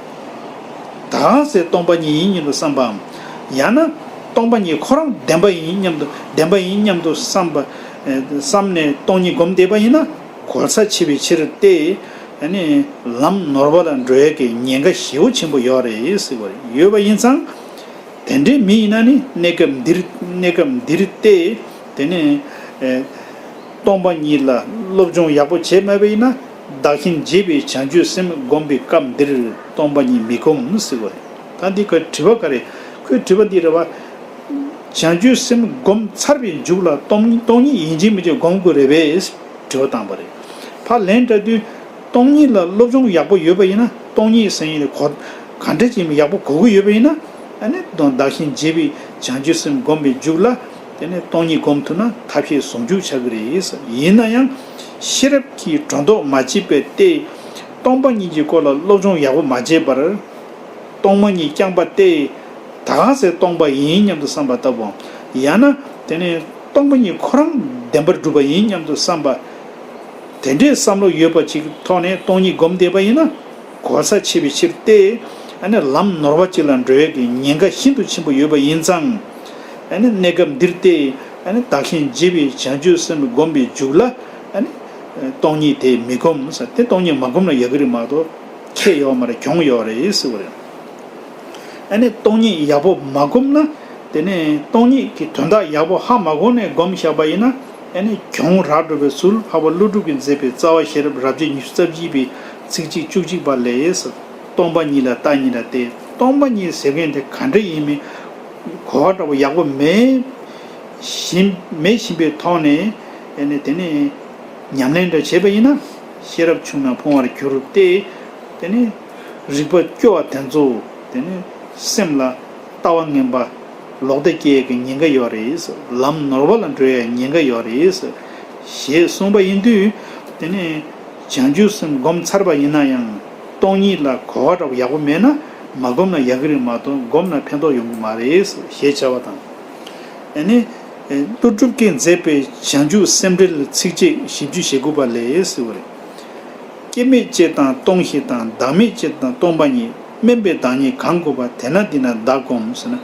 ད་ག་ཟེ་སྟོང་པ་ཉིད་ཡིན་སྙམ་དུ་བསམ་པའམ། ཡང་ན་སྟོང་པ་ཉིད་ཁོ་རང་བདེན་པ་ཡིན་སྙམ་དུ་བདེན་པ་ཡིན་སྙམ་དུ་བསམ་པ། ཨེ་བསམ་ནས་སྟོང་ཉིད་སྒོམ་བསྡད་པ་ཡིན་ན། གོལ་ས་ཆེ་བའི་ཕྱིར་ཏེ། ཨ་ནི་ལམ་ནོར་བ་ལ་འགྲོ་ཡས་ཀྱི་ཉེན་ཁ་ཞེ་པོ་ཆེན་པོ་ཡོད་རེད་ཟེར་བ་རེད། ཡོད་པ་ཡིན་ཙང་། དེ་འདྲའི་མི་ཡིན་ན་ནི་གནས་སྐབས་འདིར་གནས་སྐབས་འདིར་ཏེ། དེ་ནི་ཨེ་སྟོང་པ་ཉིད་ལ་སློབ་སྦྱོང་ཡག་པོ་བྱས་མེད་པ་ཡིན་ན། བདག་གཞན་བརྗེ་བའི་བྱང་ཆུབ་སེམས་སྒོམ་པའི་སྐབས་འདིར་སྟོང་པ་ཉིད་མི་སྒོམ་ཟེར་བ་རེད། ད་འདི་ཁོའི་དྲི་བ་ག་རེ། ཁོའི་དྲི་བ་འདི་རེད་བ། བྱང་ཆུབ་སེམས་སྒོམ་ཚར་བའི་མཇུག་ལ་སྟོང་སྟོང་ཉིད་ཡིན་གཅིག་མིན་གཅིག་སྒོམ་དགོས་རེད་པས། དྲི་བ་བཏང་པ་རེད། ཕར་ལན་སྤྲད་དུས། སྟོང་ཉིད་ལ་སློབ་སྦྱོང་ཡག་པོ་ཡོད་པ་ཡིན་ན། སྟོང་ཉིད་ཟེར་ཡིན་ལ་གོ། ག་འདྲ་ཅིག་ཡིན་ཡག་པོ་གོ་གི་ཡོད་པ་ཡིན་ན། ཨ་ནི་དོན་བདག་གཞན་བརྗེ་བའི་བྱང་ཆུབ་སེམས་སྒོམ་པའི་མཇུག་ལ། དེ་ནས་སྟོང་ཉིད་སྒོམ་ཐུབ་ན་ཐབས་ཤེས་ཟུང་འཇུག་ཆགས་ཀྱི་རེད། ཡིན་ན་ཡང་། ཤེས་རབ་ཀྱིས་སྒྲོ་འདོགས་མ་བྱས་པའི་ལྟས། སྟོང་པ་ཉིད་ཀྱི་སྐོར་ལ་སློབ་སྦྱོང་ཡག་པོ་མ་བྱས་པར། སྟོང་པ་ཉིད་རྐྱང་པ་སྟེ། ད་ག་ཟེ་སྟོང་པ་ཡིན་སྙམ་དུ་བསམ་པ་ལྟ་བུའམ། ཡང་ན་དེ་ནི་སྟོང་པ་ཉིད་ཁོ་རང་བདེན་པར་གྲུབ་པ་ཡིན་སྙམ་དུ་བསམ་པ། དེ་འདྲའི་བསམ་བློ་ཡོད་པ་ཅིག་ཐོག་ནས་སྟོང་ཉིད་སྒོམ་བསྡད་པ་ཡིན་ན། གོལ་ས་ཆེ་བའི་ཕྱིར་ཏེ། ཨ་ནི་ལམ་ནོར་བ་ཅིག་ལ་འགྲོ་ཡས་ཀྱི་ཉེན་ཁ་ཤིན་ཏུ་ཆེན་པོ་ཡོད་པ་ཡིན་ཙང་། ཨ་ནི་གནས་སྐབས་འདིར་ཏེ། ཨ་ནི་བདག་གཞན་བརྗེ་བའི་བྱང་ཆུབ་སེམས་སྒོམ་པའི་མཇུག་ལ། ཨ་ནི་སྟོང་ཉིད་དེ་མི་སྒོམ་ཟེར་ཏེ། སྟོང་ཉིད་མ་སྒོམ་ན་ཡག་གི་རེད་མ་གཏོགས། ཁྱད་ཡོད་མ་རེད། གྱོང་ཡོད་རེད་ཟེར་བ་རེད། ཨ་ནི་སྟོང་ཉིད་ཡག་པོ་མ་སྒོམ་ན། དེ་ནས་སྟོང་ཉིད་ཀྱི་དོན་དག་ཡག་པོ་ཧ་མ་གོ་ནས་སྒོམ་བཞག་པ་ཡིན་ན། ཨ་ནི་གྱོང་རག་འགྲོ་བའི་ཚུལ། འཕགས་པ་ཀླུ་སྒྲུབ་ཀྱིས་མཛད་པའི་རྩ་བ་ཤེས་རབ་རབ་བྱེད་ཉི་ཤུ་རྩ་བཞི་པའི་ཚིགས་བཅད་བཅུ་གཅིག་པ་ལས། སྟོང་པ་ཉིད་ལ་ལྟ་ཉིད་ལ་སྟེ། སྟོང་པ་ཉིད་ཟེར་མཁན་དེ་ག་འདྲ་ཡིན་མིན་གོ་བ་འདྲ་པོ་ཡག་པོ་མེད་བཞིན་མེད་བཞིན་པའི་ཐོག་ནས། ཨ་ནི་དེ་ནས་ཉམས་ལེན་འདྲ་བྱས་པ་ཡིན་ན། ཤེས་རབ་ཆུང་ན་ཕུང་བར་འགྱུར་ཏེ། དེ་ནི་རིག་པ་སྐྱོ་བ་དེ་ཚོ་དེ་ནི་སེམས་ལ་ལྟ་བ་ངན་པ་ལོག་ལྟ་སྐྱེ་ཡས་ཀྱི་ཉེན་ཁ་ཡོད་རེད། ལམ་ནོར་བ་ལ་འགྲོ་ཡས་ཉེན་ཁ་ཡོད་རེད། ཞེས་གསུངས་པ་ཡིན་དུས། དེ་ནི་བྱང་ཆུབ་སེམས་སྒོམ་ཚར་བ་ཡིན་ན་ཡང་སྟོང་ཉིད་ལ་གོ་བ་འདྲ་པོ་ཡག་པོ་མེད་ན། མ་སྒོམ་ན་ཡག་གི་རེད་མ་གཏོགས་སྒོམ་ན་ཕན་ཐོགས་ཡོང་གི་མ་རེད་ཞེས་བྱ་བ་དང་། ཨ་ནི། ཀླུ་སྒྲུབ་ཀྱིས་མཛད་པའི་བྱང་ཆུབ་སེམས་འགྲེལ་ཚིགས་བཅད་བཞི་བཅུ་ཞེ་དགུ་པ་ལས་ཟེར་བ་རེད། སྐྱེ་མེད་ཅེས་དང་སྟོང་ཞེས་དང་། བདག་མེད་ཅེས་དང་སྟོང་པ་ཉིད། དམན་པའི་བདག་ཉིད་གང་བསྒོམ་པ། དེ་ན་འདི་ན་བདག་བསྒོམ་ཟེར་ན།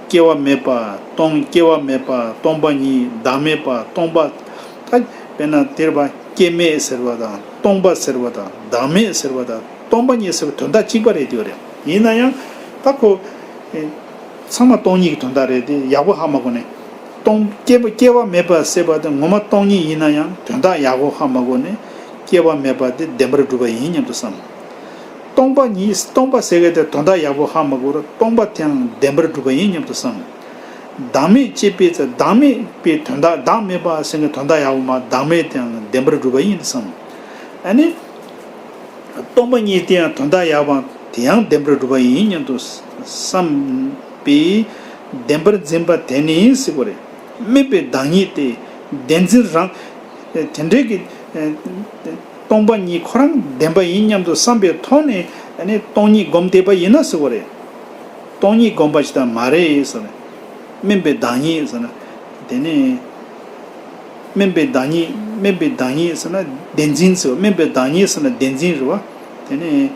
སྐྱེ་བ་མེད་པ་སྟོང་། སྐྱེ་བ་མེད་པ་སྟོང་པ་ཉིད། བདག་མེད་པ་སྟོང་པ། ད་དཔེར་ན་དེར་བ་སྐྱེ་མེད་ཟེར་བ་དང་སྟོང་པ་ཟེར་བ་དང་བདག་མེད་ཟེར་བ་དང་སྟོང་པ་ཉིད་ཟེར་བ་དོན་དག་གཅིག་པ་རེད་འདུག་རེད། ཡིན་ན་ཡང་ད་ཁོ། ཚང་མ་སྟོང་ཉིད་ཀྱི་དོན་དག་རེད་དེ། ཡག་པོ་ཧ་མ་གོ་ནས། སྟོང་སྐྱེ་བ་སྐྱེ་བ་མེད་པ་ཟེར་བ་དེ་ངོ་མ་སྟོང་ཉིད་ཡིན་ན་ཡང་དོན་དག་ཡག་པོ་ཧ་མ་གོ་ནས། སྐྱེ་བ་མེད་པ་དེ་བདེན་པར་གྲུབ་པ་ཡིན་སྙམ་དུ་བསམ། སྟོང་པ་ཉིད། སྟོང་པ་ཟེར་མཁན་དེ་དོན་དག་ཡག་པོ་ཧ་མ་གོ་ར། སྟོང་པ་དེའང་བདེན་པར་གྲུབ་པ་ཡིན་སྙམ་དུ་བསམ། བདག་མེད་ཅེས་པའི་ཚེ། བདག་མེད་པའི་དོན་དག་བདག་མེད་པ་ཟེར་མཁན་དོན་དག་ཡག་པོ་མ། བདག་མེད་དེའང་བདེན་པར་གྲུབ་པ་ཡིན་དུ་བསམ། ཨ་ནི། སྟོང་པ་ཉིད་དེའང་དོན་དག་ཡག་པོའང་དེ་ཡང་བདེན་པར་གྲུབ་པ་ཡིན་སྙམ་དུ་བསམ་པའི་བདེན་པར་འཛིན་པ་དེ་ནི་ཟེར་བ་རེད། དམན་པའི་བདག་ཉིད་དེ། བདེན་འཛིན་རང་། དེ་འདྲའི་གི། སྟོང་པ་ཉིད་ཁོ་རང་བདེན་པ་ཡིན་སྙམ་དུ་བསམ་པའི་ཐོག་ནས་ཨ་ནི་སྟོང་ཉིད་སྒོམ་བསྡད་པ་ཡིན་ན་ཟེར་བ་རེད། སྟོང་ཉིད་སྒོམ་པ་ཞིག་དང་མ་རེད་ཟེར་ནས། དམན་པའི་བདག་ཉིད་ཟེར་ན། དེ་ནས། དམན་པའི་བདག་ཉིད། དམན་པའི་བདག་ཉིད་ཟེར་ན་བདེན་འཛིན་ཟེར་བ། དམན་པའི་བདག་ཉིད་ཟེར་ན་བདེན་འཛིན་རེད་བ། དེ་ནས་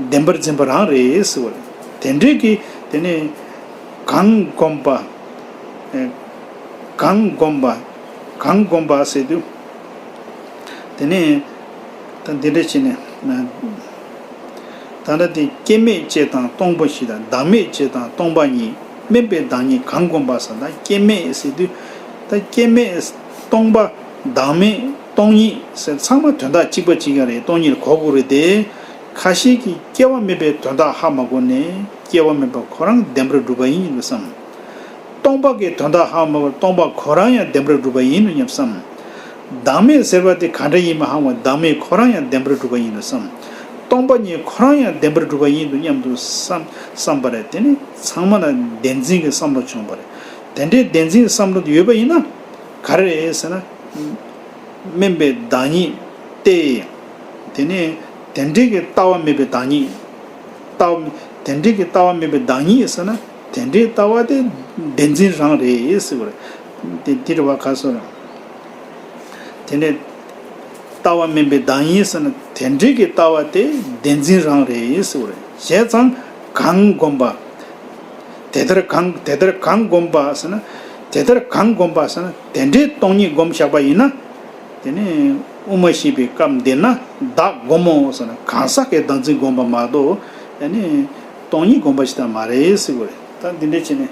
བདེན་པར་འཛིན་པ་རང་རེད་ཟེར་བ་རེད། དེ་འདྲའི་གི་དེ་ནས་གང་བསྒོམ་པ། ཨེ། གང་བསྒོམ་པ། གང་བསྒོམ་པ་ཟེར་དུས། དེ་ནས་ད་འདི་འདྲ་བྱས་ནས། ད་ལྟ་དེ་སྐྱེ་མེད་ཅེས་དང་སྟོང་པ་ཞེས་དང་། བདག་མེད་ཅེས་དང་སྟོང་པ་ཉིད། དམན་པའི་བདག་ཉིད་གང་བསྒོམ་པ་ཟེར། ད་སྐྱེ་མེད་ཟེར་དུས། ད་སྐྱེ་མེད། སྟོང་པ། བདག་མེད། སྟོང་ཉིད་ཟེར་ཚང་མ་དོན་དག་གཅིག་པ་གཅིག་རྐྱང་རེད། སྟོང་ཉིད་ལ་གོ་དགོས་རེད་དེ། ཁ་ཤས་ཀྱིས་སྐྱེ་བ་མེད་པའི་དོན་དག་ཧ་མ་གོ་ནས། སྐྱེ་བ་མེད་པ་ཁོ་རང་བདེན་པར་གྲུབ་པ་ཡིན་ནོ་བསམ། སྟོང་པ་གི་དོན་དག་ཧ་མ་གོ། སྟོང་པ་ཁོ་རང་ཡང་བདེན་པར་གྲུབ་པ་ཡིན་ནོ་སྙམ་བསམ། བདག་མེད་ཟེར་བ་དེ་ག་འདྲ་ཡིན་མིན་ཧ་མ་གོ། བདག་མེད་ཁོ་རང་ཡང་བདེན་པར་གྲུབ་པ་ཡིན་ནོ་བསམ། སྟོང་པ་ཉིད་ཁོ་རང་ཡང་བདེན་པར་གྲུབ་པ་ཡིན་འདུག་སྙམ་དུ་བསམ་བསམ་པ་རེད། དེ་ནི་ཚང་མ་ལ་བདེན་འཛིན་གྱི་བསམ་བློ་བྱུང་བ་རེད། དེ་འདྲའི་བདེན་འཛིན་གྱི་བསམ་བློ་དེ་ཡོད་པ་ཡིན་ན་ག་རེ་རེད་ཟེར་ན། དམན་པའི་བདག་ཉིད་སྟེ། དེ་ནི་དེ་འདྲའི་གི་ལྟ་བ་མེད་པའི་བདག་ཉིད། ལྟ་བ་དེ་འདྲའི་གི་ལྟ་བ་མེད་པའི་བདག་ཉིད་ཟེར་ན། དེ་འདྲའི་ལྟ་བ་དེ་བདེན་འཛིན་རང་རེད་ཟེར་བ་རེད། དེ་དེ་རེད་བ། ག་སོ་ར། དེ་ནས་ལྟ་བ་དམན་པའི་བདག་ཉིད་ཟེར་ན། དེ་འདྲའི་གི་ལྟ་བ་དེ་བདེན་འཛིན་རང་རེད་ཟེར་བ་རེད། བྱས་ཙང་གང་བསྒོམ་པ། དེ་ལྟར་གང་དེ་ལྟར་གང་བསྒོམ་པ་ཟེར་ན། དེ་ལྟར་གང་བསྒོམ་པ་ཟེར་ན། དེ་འདྲའི་སྟོང་ཉིད་བསྒོམ་བཞག་པ་ཡིན་ན། དེ་ནས་དབུ་མ་བཤད་པའི་སྐབས་འདིར་ན་བདག་བསྒོམ་མོ་ཟེར་ན། གང་ཟག་གི་བདག་འཛིན་བསྒོམ་པ་མ་གཏོགས། དེ་ནས་སྟོང་ཉིད་བསྒོམ་པ་ཞིག་ད་མ་རེད་ཟེར་བ་རེད། ད་འདི་འདྲ་བྱས་ནས།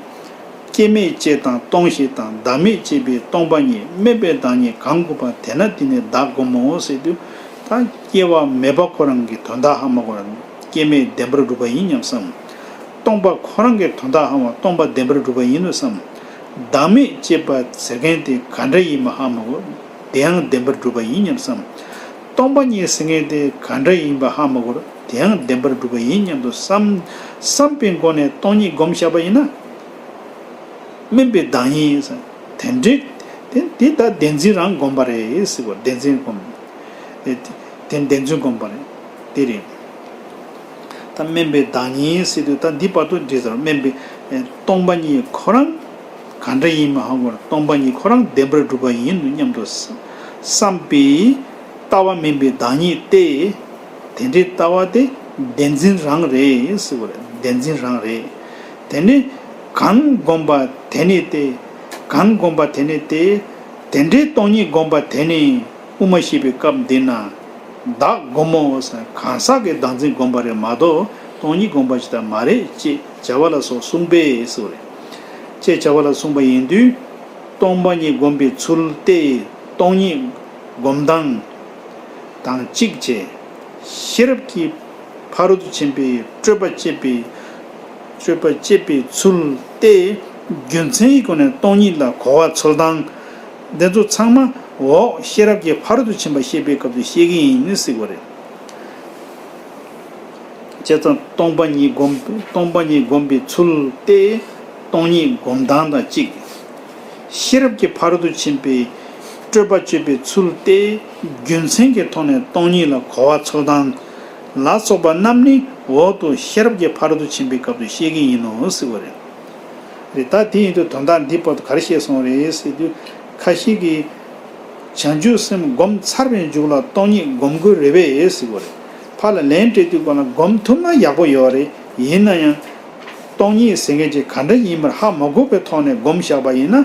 སྐྱེ་མེད་ཅེས་དང་སྟོང་ཞེས་དང་། བདག་མེད་ཅེས་པའི་སྟོང་པ་ཉིད། དམན་པའི་བདག་ཉིད་གང་བསྒོམ་པ། དེས་ན་དེ་ནི་བདག་བསྒོམ་མོ་ཟེར་དུས། ད་སྐྱེ་བ་མེད་པ་ཁོ་རང་གི་དོན་དག་ཧ་མ་གོ་ར། སྐྱེ་མེད་བདེན་པར་གྲུབ་པ་ཡིན་སྙམ་བསམ། སྟོང་པ་ཁོ་རང་གི་དོན་དག་ཧ་མ། སྟོང་པ་བདེན་པར་གྲུབ་པ་ཡིན་ནོ་བསམ། བདག་མེད་ཅེས་པ་ཟེར་མཁན་དེ་ག་འདྲ་ཡིན་པ་ཧ་མ་གོ། དེའང་བདེན་པར་གྲུབ་པ་ཡིན་སྙམ་བསམ། སྟོང་པ་ཉིད་ཟེར་མཁན་དེ་ག་འདྲ་ཡིན་པ་ཧ་མ་གོ། དེའང་བདེན་པར་གྲུབ་པ་ཡིན་སྙམ་དུ་བསམ། བསམ་པའི་སྒོ་ནས་སྟོང་ཉིད་བསྒོམ་བཞག་པ་ཡིན་ན། དམན་པའི་བདག་ཉིད་ཟེར། དེ་འདྲའི་དེ་དེ་ད་བདེན་འཛིན་རང་བསྒོམ་པ་རེད་ཟེར་བ། བདེན་འཛིན་བསྒོམ། དེ་དེ་བདེན་འཛིན་བསྒོམ་པ་རེད། དེ་རེད། ད་དམན་པའི་བདག་ཉིད་ཟེར་དུས། ད་འདི་བར་དུ་འགྲིག་ཟེར། དམན་པའི་སྟོང་པ་ཉིད་ཁོ་རང་ག་འདྲ་ཡིན་མ་ཧ་གོ་ར། སྟོང་པ་ཉིད་ཁོ་རང་བདེན་པར་གྲུབ་པ་ཡིན་འདུག་སྙམ་དུ་བསམ་པའི་ལྟ་བ་དམན་པའི་བདག་ཉིད་སྟེ། དེ་འདྲའི་ལྟ་བ་དེ་བདེན་འཛིན་རང་རེད་ཟེར་བ་རེད། བདེན་འཛིན་རང་རེད། དེ་ནི་གང་བསྒོམ་པ་དེ་ནི་སྟེ། གང་བསྒོམ་པ་དེ་ནི་སྟེ། དེ་འདྲའི་སྟོང་ཉིད་བསྒོམ་པ་དེ་ནི། དབུ་མ་བཤད་པའི་སྐབས་འདི་ན། བདག་བསྒོམ་མོ་ཟེར། གང་ཟག་གི་བདག་འཛིན་བསྒོམ་པ་རེད་མ་གཏོགས། སྟོང་ཉིད་བསྒོམ་པ་ཞིག་ད་མ་རེད་ཅེས་བྱ་བ་ལ་སོགས་གསུངས་པས་ཟེར་བ་རེད། ཅེས་བྱ་བ་ལ་གསུངས་པ་ཡིན་དུས། སྟོང་པ་ཉིད་བསྒོམ་པའི་ཚུལ་ཏེ། སྟོང་ཉིད་བསྒོམ་སྟངས་དང་གཅིག་བྱས། ཤེས་རབ་ཀྱི་ཕ་རོལ་ཏུ་ཕྱིན་པའི་སྤྲོས་པ་བཅད་པའི་སྤྲོས་པ་བཅད་པའི་ཚུལ་ཏེ། རྒྱུ་མཚན་གྱི་སྒོ་ནས་སྟོང་ཉིད་ལ་གོ་བ་འཚོལ་སྟངས། འདི་ཚོ་ཚང་མ་འོག་ཤེས་རབ་ཀྱི་ཕ་རོལ་ཏུ་ཕྱིན་པ་བཤད་པའི་སྐབས་སུ་བཤད་ཀྱི་ཡིན་ཟེར་བ་རེད། བྱས་ཙང་སྟོང་པ་ཉིད་བསྒོམ། སྟོང་པ་ཉིད་བསྒོམ་པའི་ཚུལ་ཏེ། སྟོང་ཉིད་བསྒོམ་སྟངས་དང་གཅིག། ཤེས་རབ་ཀྱི་ཕ་རོལ་ཏུ་ཕྱིན་པའི་སྤྲོས་པ་གཅོད་པའི་ཚུལ་ཏེ། རྒྱུ་མཚན་གྱི་ཐོག་ནས་སྟོང་ཉིད་ལ་གོ་བ་འཚོལ་སྟངས་ལ་སོགས་པ་རྣམས་ནི་འོག་ཏུ་ཤེས་རབ་ཀྱི་ཕ་རོལ་ཏུ་ཕྱིན་པའི་སྐབས་སུ་བཤད་ཀྱི་ཡིན་ནོ་ཟེར་བ་རེད། རེད། ད་དེ་ཡིན་དུས་དོན་དག་འདི་བར་དུ་ག་རེ་བཤད་སོང་རེད་ཟེར་དུས། ཁ་ཤས་ཀྱིས་བྱང་ཆུབ་སེམས་བསྒོམ་ཚར་བའི་མཇུག་ལ་སྟོང་ཉིད་བསྒོམ་དགོས་རེད་པས་ཟེར་བ་རེད། ཕར་ལ་ལན་སྤྲད་དུས་སྒང་ལ་བསྒོམ་ཐུབ་ན་ཡག་པོ་ཡོད་རེད། ཡིན་ན་ཡང་སྟོང་ཉིད་ཟེར་མཁན་ཅིག་ག་འདྲ་ཡིན་པར་ཧ་མ་གོ་བའི་ཐོག་ནས་བསྒོམ་བཞག་པ་ཡིན་ན་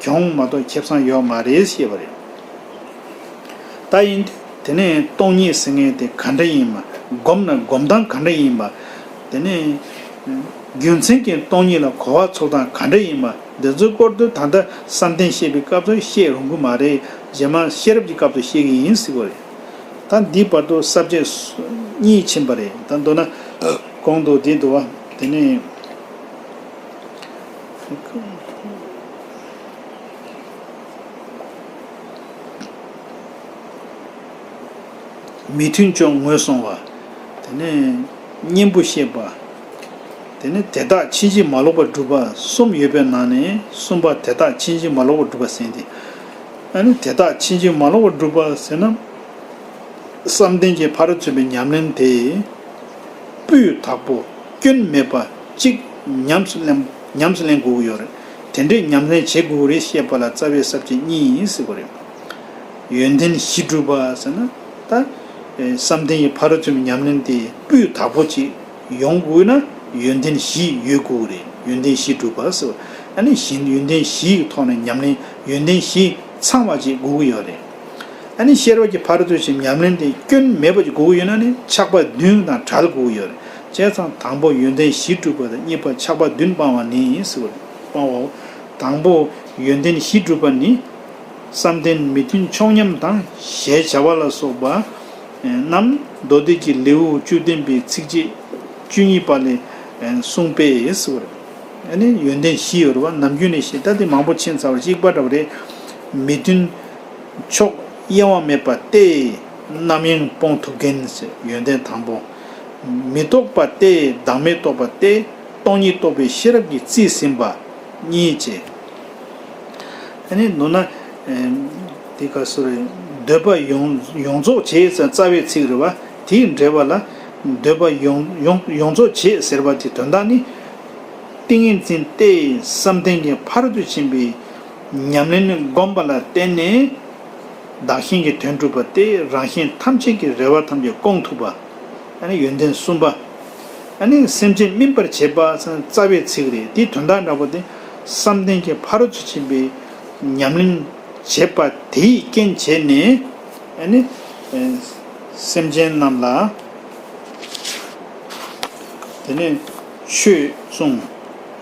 གྱོང་མ་གཏོགས་ཁེ་བཟང་ཡོད་མ་རེད་ཞེས་པ་རེད། ད་ཡིན་དུས་དེ་ནས་སྟོང་ཉིད་ཟེར་མཁན་དེ་ག་འདྲ་ཡིན་པ། བསྒོམ་ན་བསྒོམ་སྟངས་ག་འདྲ་ཡིན་པ། དེ་ནས་རྒྱུ་མཚན་གྱིས་སྟོང་ཉིད་ལ་གོ་བ་འཚོལ་སྟངས་ག་འདྲ་ཡིན་པ། འདི་ཚོའི་སྐོར་དུ་ད་ལྟ་བསམ་གཏན་བཤད་པའི་སྐབས་སུ་བཤད་རུང་གི་མ་རེད། རྗེས་མ་ཤེས་རབ་ཀྱི་སྐབས་སུ་བཤད་ཀྱི་ཡིན་ཟེར་བ་རེད། ད་འདི་བར་དུ་ས་བཅད་གཉིས་ཕྱིན་པ་རེད། ད་མདོར་ན་གོང་དུ་འདི་འདུག་བ། དེ་ནས། མི་མཐུན་ཕྱོགས་ངོས་བཟུང་བ། དེ་ནས་གཉེན་པོ་བཤད་པ། དེ་ནས་དེ་དག་ཕྱིན་ཅི་མ་ལོག་པར་སྒྲུབ་པ་གསུམ་ཡོད་པའི་ནང་ནས་གསུམ་པ་དེ་དག་ཕྱིན་ཅི་མ་ལོག་པར་སྒྲུབ་པ་ཟེར་ཏེ། ཨ་ནི་དེ་དག་ཕྱིན་ཅི་མ་ལོག་པར་སྒྲུབ་པ་ཟེར་ན། བསམ་གཏན་གྱི་ཕ་རོལ་ཏུ་ཕྱིན་པའི་ཉམས་ལེན་དེ། སྤུས་དག་པོ་སྐྱོན་མེད་པ་གཅིག་ཉམས་སུ་ལེན་ཉམས་སུ་ལེན་དགོས་ཀྱི་ཡོད་རེད། དེ་འདྲའི་ཉམས་ལེན་བྱེད་དགོས་ཀྱི་རེད་ཞེས་པ་ལ་རྩ་བའི་ས་བཅད་གཉིས་ཡིན་ཟེར་བ་རེད། ཡོན་ཏན་བཞི་སྒྲུབ་པ་ཟེར་ན། ད་བསམ་གཏན་གྱི་ཕ་རོལ་ཏུ་ཕྱིན་པའི་ཉམས་ལེན་དེ་སྤུས་དག་པོ་ཅིག་ཡོང་དགོས་ན་ཡོན་ཏན་བཞི་ཡོད་དགོས་ཀྱི་རེད། ཡོན་ཏན་བཞི་སྒྲུབ་པ་ཟེར་བ། ཨ་ནི་གཞན་ཡོན་ཏན་བཞིའི་ཐོག་ནས་ཉམས་ལེན། ཡོན་ཏན་བཞི་ཚང་བ་ཅིག་དགོས་ཀྱི་ཡོད་རེད། ཨ་ནི་ཤེས་རབ་ཀྱི་ཕ་རོལ་ཏུ་ཕྱིན་ཉམས་ལེན་དེ་སྐྱོན་མེད་པ་ཅིག་དགོས་ཀྱི་ཡོད་ན་ནི་ཆགས་པ་བདུན་དང་བྲལ་དགོས་ཀྱི་ཡོད་རེད། བྱས་ཙང་དང་པོ་ཡོན་ཏན་བཞི་སྒྲུབ་པ་དང་། གཉིས་པ་ཆགས་པ་བདུན་སྤང་བ་ནི་ཟེར་བ་རེད། སྤང་བའོ། དང་པོ་ཡོན་ཏན་བཞི་སྒྲུབ་པ་ནི། བསམ་གཏན་མི་མཐུན་ཕྱོགས་ཉམས་དང་ཞེས་བྱ་བ་ལ་སོགས་པ་རྣམས་མདོ་སྡེ་གི་ལེའུ་བཅུ་བདུན་པའི་ཚིགས་བཅད་བཅུ་གཉིས་པ་ལས་གསུངས་པས་ཟེར་བ་རེད། ཨ་ནི་ཡོན་ཏན་བཞི་ཡོད་རེད་བ། ནམ་རྒྱུན་ནས་བཤད། ད་དེ་མང་པོ་ཕྱིན་ཚར་བ། གཅིག་པ་འདྲ་བ་རེད། མི་མཐུན་ཕྱོགས་གཡེང་བ་མེད་པ་སྟེ། རྣམ་གཡེང་སྤོང་ཐུབ་མཁན་ཟེར། ཡོན་ཏན་དང་པོ། མི་རྟོག་པ་སྟེ། བདག་མེད་རྟོགས་པ་སྟེ། སྟོང་ཉིད་རྟོགས་པའི་ཤེས་རབ་ཀྱིས་རྩིས་ཟིན་པ་གཉིས་བྱས། ཨ་ནི་མདོར་ན། ཨེམ། དེ་ག་སོ་རེད། འདོད་པ་ཡོངས་ཡོངས་རྫོགས་བྱེད་ཟེར་རྩ་བའི་ཚིག་རེད་བ། དེའི་འགྲེལ་པ་ལ། འདོད་པ་ཡོངས་ཡོངས་ཡོངས་རྫོགས་བྱེད་ཟེར་བ་དེ་དོན་དག་ནི། ཏིང་ངེ་འཛིན་སྟེ། བསམ་གཏན་གྱི་ཕ་རོལ་ཏུ་ཕྱིན་པའི་ཉམས་ལེན་བསྒོམ་པ་ལ་བརྟེན་ནས། བདག་གཞན་གྱི་དོན་སྒྲུབ་པ་སྟེ། རང་གཞན་ཐམས་ཅད་ཀྱི་རེ་བ་ཐམས་ཅད་སྐོང་ཐུབ་པ། ཨ་ནི་ཡོན་ཏན་གསུམ་པ། ཨ་ནི་སེམས་ཅན་སྨིན་པར་བྱེད་པ་རྩ་བའི་ཚིག་རེད། དེའི་དོན་དག་འདྲ་པོ་དེ། བསམ་གཏན་གྱི་ཕ་རོལ་ཏུ་ཕྱིན་པའི་ཉམས་ལེན་བྱེད་པ་དེའི་རྐྱེན་བྱས་ནས། ཨ་ནི་སེམས་ཅན་རྣམས་ལ། དེ་ནས་ཆོས་གསུངས།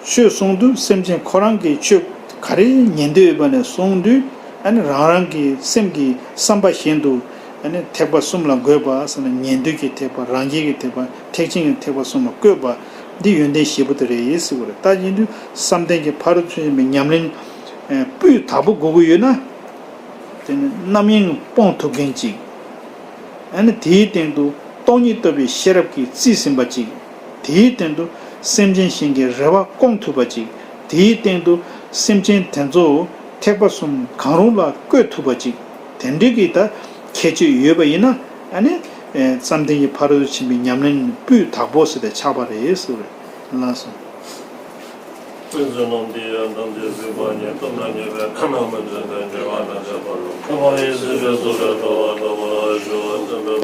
ཆོས་གསུངས་དུས་སེམས་ཅན་ཁོ་རང་གིས་ཆོས་ག་རེ་ཉན་འདོད་ཡོད་པ་ནས་བཟུང་དུས། ཨ་ནི་རང་རང་གི་སེམས་ཀྱི་བསམ་པ་བཞིན་དུ། ཨ་ནི་ཐེག་པ་གསུམ་ལ་འགོད་པ་ཟེར་ན། ཉན་ཐོས་ཀྱི་ཐེག་པ། རང་རྒྱལ་གྱི་ཐེག་པ། ཐེག་ཆེན་གྱི་ཐེག་པ་གསུམ་ལ་བཀོད་པ། འདི་ཡོན་ཏན་བཞི་པོ་དེ་རེད་ཟེར་བ་རེད། ད་ཡིན་དུས་བསམ་གཏན་གྱི་ཕ་རོལ་ཏུ་ཕྱིན་པའི་ཉམས་ལེན་སྤུས་དག་པོ་དགོས་ཀྱི་ཡོད་ན། དེ་ནི་རྣམ་གཡེང་སྤོང་ཐུབ་མཁན་ཅིག་ཨ་ནི་དེའི་སྟེང་དུ་སྟོང་ཉིད་རྟོགས་པའི་ཤེས་རབ་ཀྱིས་རྩིས་ཟིན་པ་ཅིག་དེའི་སྟེང་དུ་སེམས་ཅན་གཞན་གྱི་རེ་བ་སྐོང་ཐུབ་པ་ཅིག་དེའི་སྟེང་དུ་སེམས་ཅན་དེ་ཚོ་ཐེག་པ་གསུམ་གང་རུང་ལ་བཀོད་ཐུབ་པ་ཅིག་དེ་འདྲའི་གི་ད་ཁྱད་ཆོས་ཡོད་པ་ཡིན་ན། ཨ་ནི་བསམ་གཏན་གྱི་ཕ་རོལ་ཏུ་ཕྱིན་པའི་ཉམས་ལེན་སྤུས་དག་པོ་ཟེར་ཏེ་ཆགས་པ་རེད་ཟེར་བ་རེད། ལགས་སོ། ཀུན་གཞི་རྣམས་དེ་ཡང་དམ་པའི་གཟིགས་པ་ཉིད། སྟོབས་ལ་ཉེས་པའི་ཁམས་ན་མི་འཛིན་པའི་འབྲེལ་བ་དང་བཅས་པ་ལ། ཁོ་པ་ཡི་གཟིགས་པའི་གཟུགས་ལས་གྲོལ་བ་ལྟ་བུ་ལ་ཞུ་བ་བསྟན་པའི་